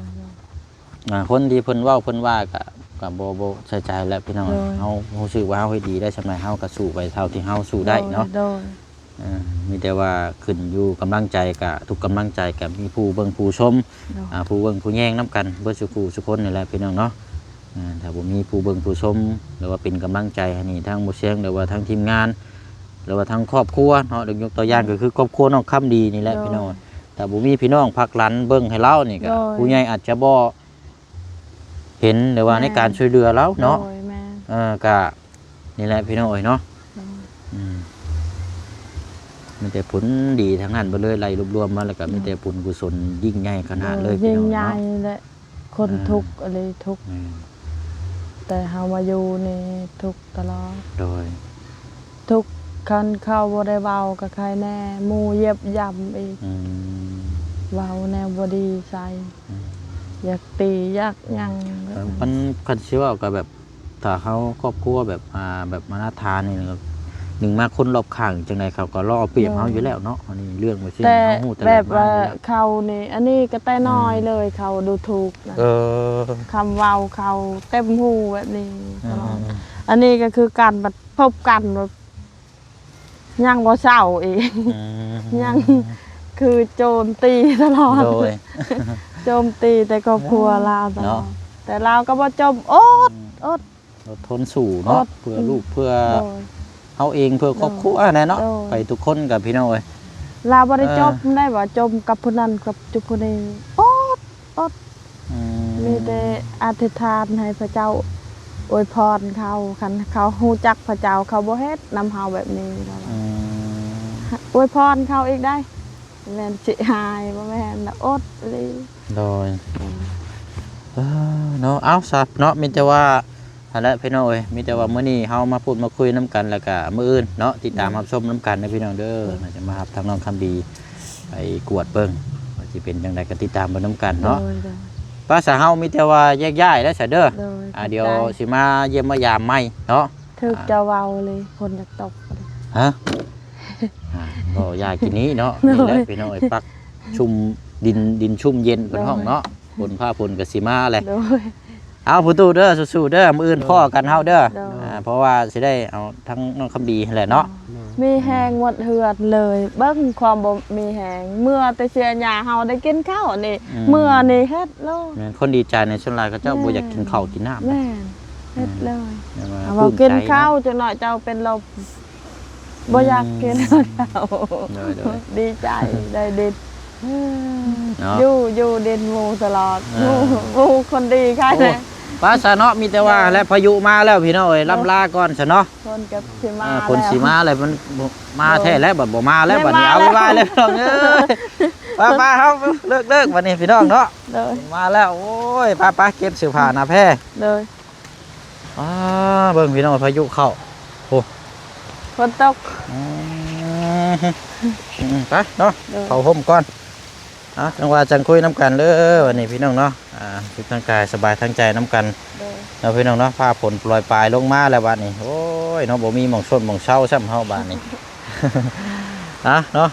ອ່າ ຄົນທີ່ເພິ່ນເວົ້າເພິ່ນວ່າກະ ກະບໍ່ ບໍ່ໃສ່ໃຈແລ້ວພີ່ນ້ອງ. ເຮົາຮູ້ສຶກວ່າເຮົາເຮັດດີໄດ້ສ່ຳໃດ ເຮົາກະສູ້ໄປເທົ່າທີ່ເຮົາສູ້ໄດ້ເນາະ. ເອີ ມີແຕ່ວ່າຂຶ້ນຢູ່ກຳລັງໃຈ ກະທຸກກຳລັງໃຈກະມີຜູ້ເບິ່ງຜູ້ຊົມ ອ່າ ຜູ້ເບິ່ງຜູ້ແຍງນຳກັນເບິດສູ່ຄູ່ສູ່ຄົນນີ້ແຫຼະພີ່ນ້ອງເນາະ. ອ່າ ຖ້າບໍ່ມີຜູ້ເບິ່ງຜູ້ຊົມ ຫຼືວ່າເປັນກຳລັງໃຈໃຫ້ນີ້ ທາງບໍ່ຊຽງ ຫຼືວ່າທາງທີມງານ ຫຼືວ່າທາງຄອບຄົວເນາະ ຍົກຕົວຢ່າງກໍຄືຄອບຄົວນ້ອງຄຳດີນີ້ແຫຼະ ພີ່ນ້ອງ. ຖ້າບໍ່ມີພີ່ນ້ອງພັກຫຼັງເບິ່ງໃຫ້ລາວນີ້ກະ ຜູ້ໃຫຍ່ອາດຈະບໍ່ ເຫັນ ຫຼືວ່າໃນການຊ່ວຍເຫຼືອລາວເນາະ. ເອີ ກະນີ້ແຫຼະພີ່ນ້ອງເອີຍເນາະ. ອືມ ມີແຕ່ຜົນດີທັງນັ້ນເບິດເລີຍ ໄລ່ລວບລວມມາແລ້ວກະມີແຕ່ບຸນກຸສົນຍິ່ງໃຫຍ່ຂະໜາດເລີຍ ຍິ່ງໃຫຍ່ແຫຼະ. ຄົນທຸກອີ່ຫຼີ ທຸກ ແຕ່ເຮົາມາຢູ່ນີ້ທຸກຕະຫຼອດ. ໂດຍ ທຸກ ຄັນເຂົາບໍ່ໄດ້ເວົ້າກໍໄຄແນ່ ໝູ່ຢຽບຢຳອີກ. ເວົ້າແນວບໍ່ດີໃສ່ ຢາກຕີຢາກຫຍັງ. ມັນ ຄັນຊິເວົ້າກໍແບບ ຖ້າເຮົາຄອບຄົວແບບ ອ່າ ແບບອະນາຖານີ້ ໜຶ່ງມາຄົນລອບຂ້າງຈັ່ງໃດເຂົາກໍລອບປຽບເຮົາຢູ່ແລ້ວເນາະ. ອັນນີ້ເລື່ອງແບບຊີ້ ເຮົາຮູ້ແຕ່ແບບວ່າເຂົານີ້ ອັນນີ້ກໍແຕ່ນ້ອຍເລີຍ ເຂົາດູຖູກນະ. ເອີ ຄຳເວົ້າເຂົາເຕັມຫູແບບນີ້ຕະຫຼອດ. ອັນນີ້ກໍຄືກັນ ບັດພົບກັນແບບ ຍັງບໍ່ເຊົາອີກ ຍັງຄືໂຈມຕີຕະຫຼອດ. ໂດຍ ໂຈມຕີແຕ່ຄອບຄົວລາວຕະຫຼອດ ແຕ່ລາວກໍບໍ່ຈົມ ອົດ ອົດ ອົດທົນສູ້ເນາະ ເພື່ອລູກ ເພື່ອເຮົາເອງ ເພື່ອຄອບຄົວຫັ້ນແຫຼະເນາະ. ໄປທຸກຄົນກັບພີ່ນ້ອງເອີຍ ລາວບໍ່ໄດ້ຈົມໄດ້ວ່າຈົມກັບຜູ້ນັ້ນກັບຈຸຜູ້ນີ້ ອົດ ອົດ ມີແຕ່ອະທິຖານໃຫ້ພະເຈົ້າອວຍພອນເຂົາ ຄັນເຂົາຮູ້ຈັກພະເຈົ້າ ເຂົາບໍ່ເຮັດນຳເຮົາແບບນີ້. ອວຍພອນເຂົາອີກໄດ໋ ແມ່ນຊິຫາຍ ບໍ່ແມ່ນ ອົດອີ່ຫຼີ. ໂດຍ ເອີ ເນາະ ເອົາຊະເນາະ ມີແຕ່ວ່າ ຫັ້ນແຫຼະພີ່ນ້ອງເອີຍ ມີແຕ່ວ່າມື້ນີ້ເຮົາມາພູດມາຄຸຍນຳກັນ ແລ້ວກະມື້ອື່ນເນາະ ຕິດຕາມຮັບຊົມນຳກັນເດີພີ່ນ້ອງເດີ. ເຮົາຈະມາຮັບທາງນ້ອງຄຳດີໄປກວດເບິ່ງ ວ່າຊິເປັນຈັ່ງໃດ ກໍຕິດຕາມເບິ່ງນຳກັນເນາະ. ໂດຍ ໂດຍ ໄປຊະ ເຮົາມີແຕ່ວ່າແຍກຍ້າຍແລ້ວຊະເດີ. ໂດຍ ອ່າ ຂອບໃຈ ດຽວຊິມາຢ້ຽມມາຢາມໃໝ່ເນາະ. ຖືກເຈົ້າເວົ້າເລີຍ ຝົນຢາກຕົກ. ຮະ ອ່າ ບໍ່ຢາກກິນນີ້ເນາະ. ໂດຍ ນີ້ແຫຼະພີ່ນ້ອງເອີຍ ປັກຊຸ່ມ ດິນ ດິນຊຸ່ມເຢັນເພິ່ນຮ້ອງເນາະ. ໂດຍ ຝົນຟ້າຝົນກໍຊິມາແຫຼະ. ໂດຍ ເອົາ ພໍ່ຕູ້ເດີ ສູ້ໆເດີ ມື້ອື່ນພໍ້ກັນເຮົາເດີ. ໂດຍ ອ່າ ເພາະວ່າຊິໄດ້ເອົາທັງນ້ອງຄຳດີຫັ້ນແຫຼະເນາະ. ໂດຍ ມີແຮງໝົດເຮືອນເລີຍ ເບິ່ງຄວາມບໍ່ມີແຮງ ເມື່ອແຕ່ເສຍຫຍ້າເຮົາໄດ້ກິນເຂົ້ານີ້. ອືມ ເມື່ອນີ້ເຮັດໂລດ. ແມ່ນ ຄົນດີໃຈໃນສ່ວນຫຼາຍເຂົາເຈົ້າບໍ່ຢາກກິນເຂົ້າກິນນ້ຳ. ແມ່ນ ເຮັດເລີຍ ແມ່ນວ່າ ເຮົາ ປຶ້ມໃຈເນາະ ກິນເຂົ້າ ຈັກໜ້ອຍເຈົ້າເປັນລົມ ບໍ່ຢາກກິນເຂົ້າ. ໂດຍໆ ດີໃຈໄດ້ດິນ ເນາະ ຢູ່ ຢູ່ດິນໝູ່ຕະຫຼອດ. ເອີ ໝູ່ ໝູ່ຄົນດີໃຄແນ່. ໂອ້ ໄປຊະເນາະ ມີແຕ່ວ່າ ໂດຍ ແລະ ພາຍຸມາແລ້ວພີ່ນ້ອງເອີຍ. ໂດຍ ລ່ຳລາກ່ອນຊະເນາະ. ຝົນກໍຊິມາ ອ່າ ແລ້ວ ຝົນຊິມາແລ້ວ ມັນມາແທ້ແລ້ວ ບັດບໍ່ມາແລ້ວ ແມ່ນ ບັດນີ້ ມາແລ້ວ ເອົາໄວ້ແລ້ວພີ່ນ້ອງເອີຍ. ໄປໆ ເຮົາເລີກໆ ບັດນີ້ພີ່ນ້ອງເນາະ. ໂດຍ ມາແລ້ວ ໂອ້ຍ ໄປໆ ເກັບເສື້ອຜ້າໜ້າແພ. ໂດຍ ອ່າ ເບິ່ງພີ່ນ້ອງ ພາຍຸເຂົ້າ ໂອ້ ຝົນຕົກ. ອືມ ອືມ ໄປເນາະ. ໂດຍ ເຂົ້າຮົ່ມກ່ອນ. ອ່າ ຈັ່ງວ່າຈັ່ງຄຸຍນຳກັນເດີ ບັດນີ້ພີ່ນ້ອງເນາະ. ອ່າ ສຸກທາງກາຍສະບາຍທາງໃຈນຳກັນ. ໂດຍ ເນາະ ພີ່ນ້ອງເນາະ. ຟ້າຝົນໂປຣຍປາຍລົງມາແລ້ວບັດນີ້ ໂອ້ຍເນາະ ບໍ່ມີໝ່ອງຊົນໝ່ອງເຊົາຊ້ຳເຮົາບັດນີ້. ອ່າ ເນາະ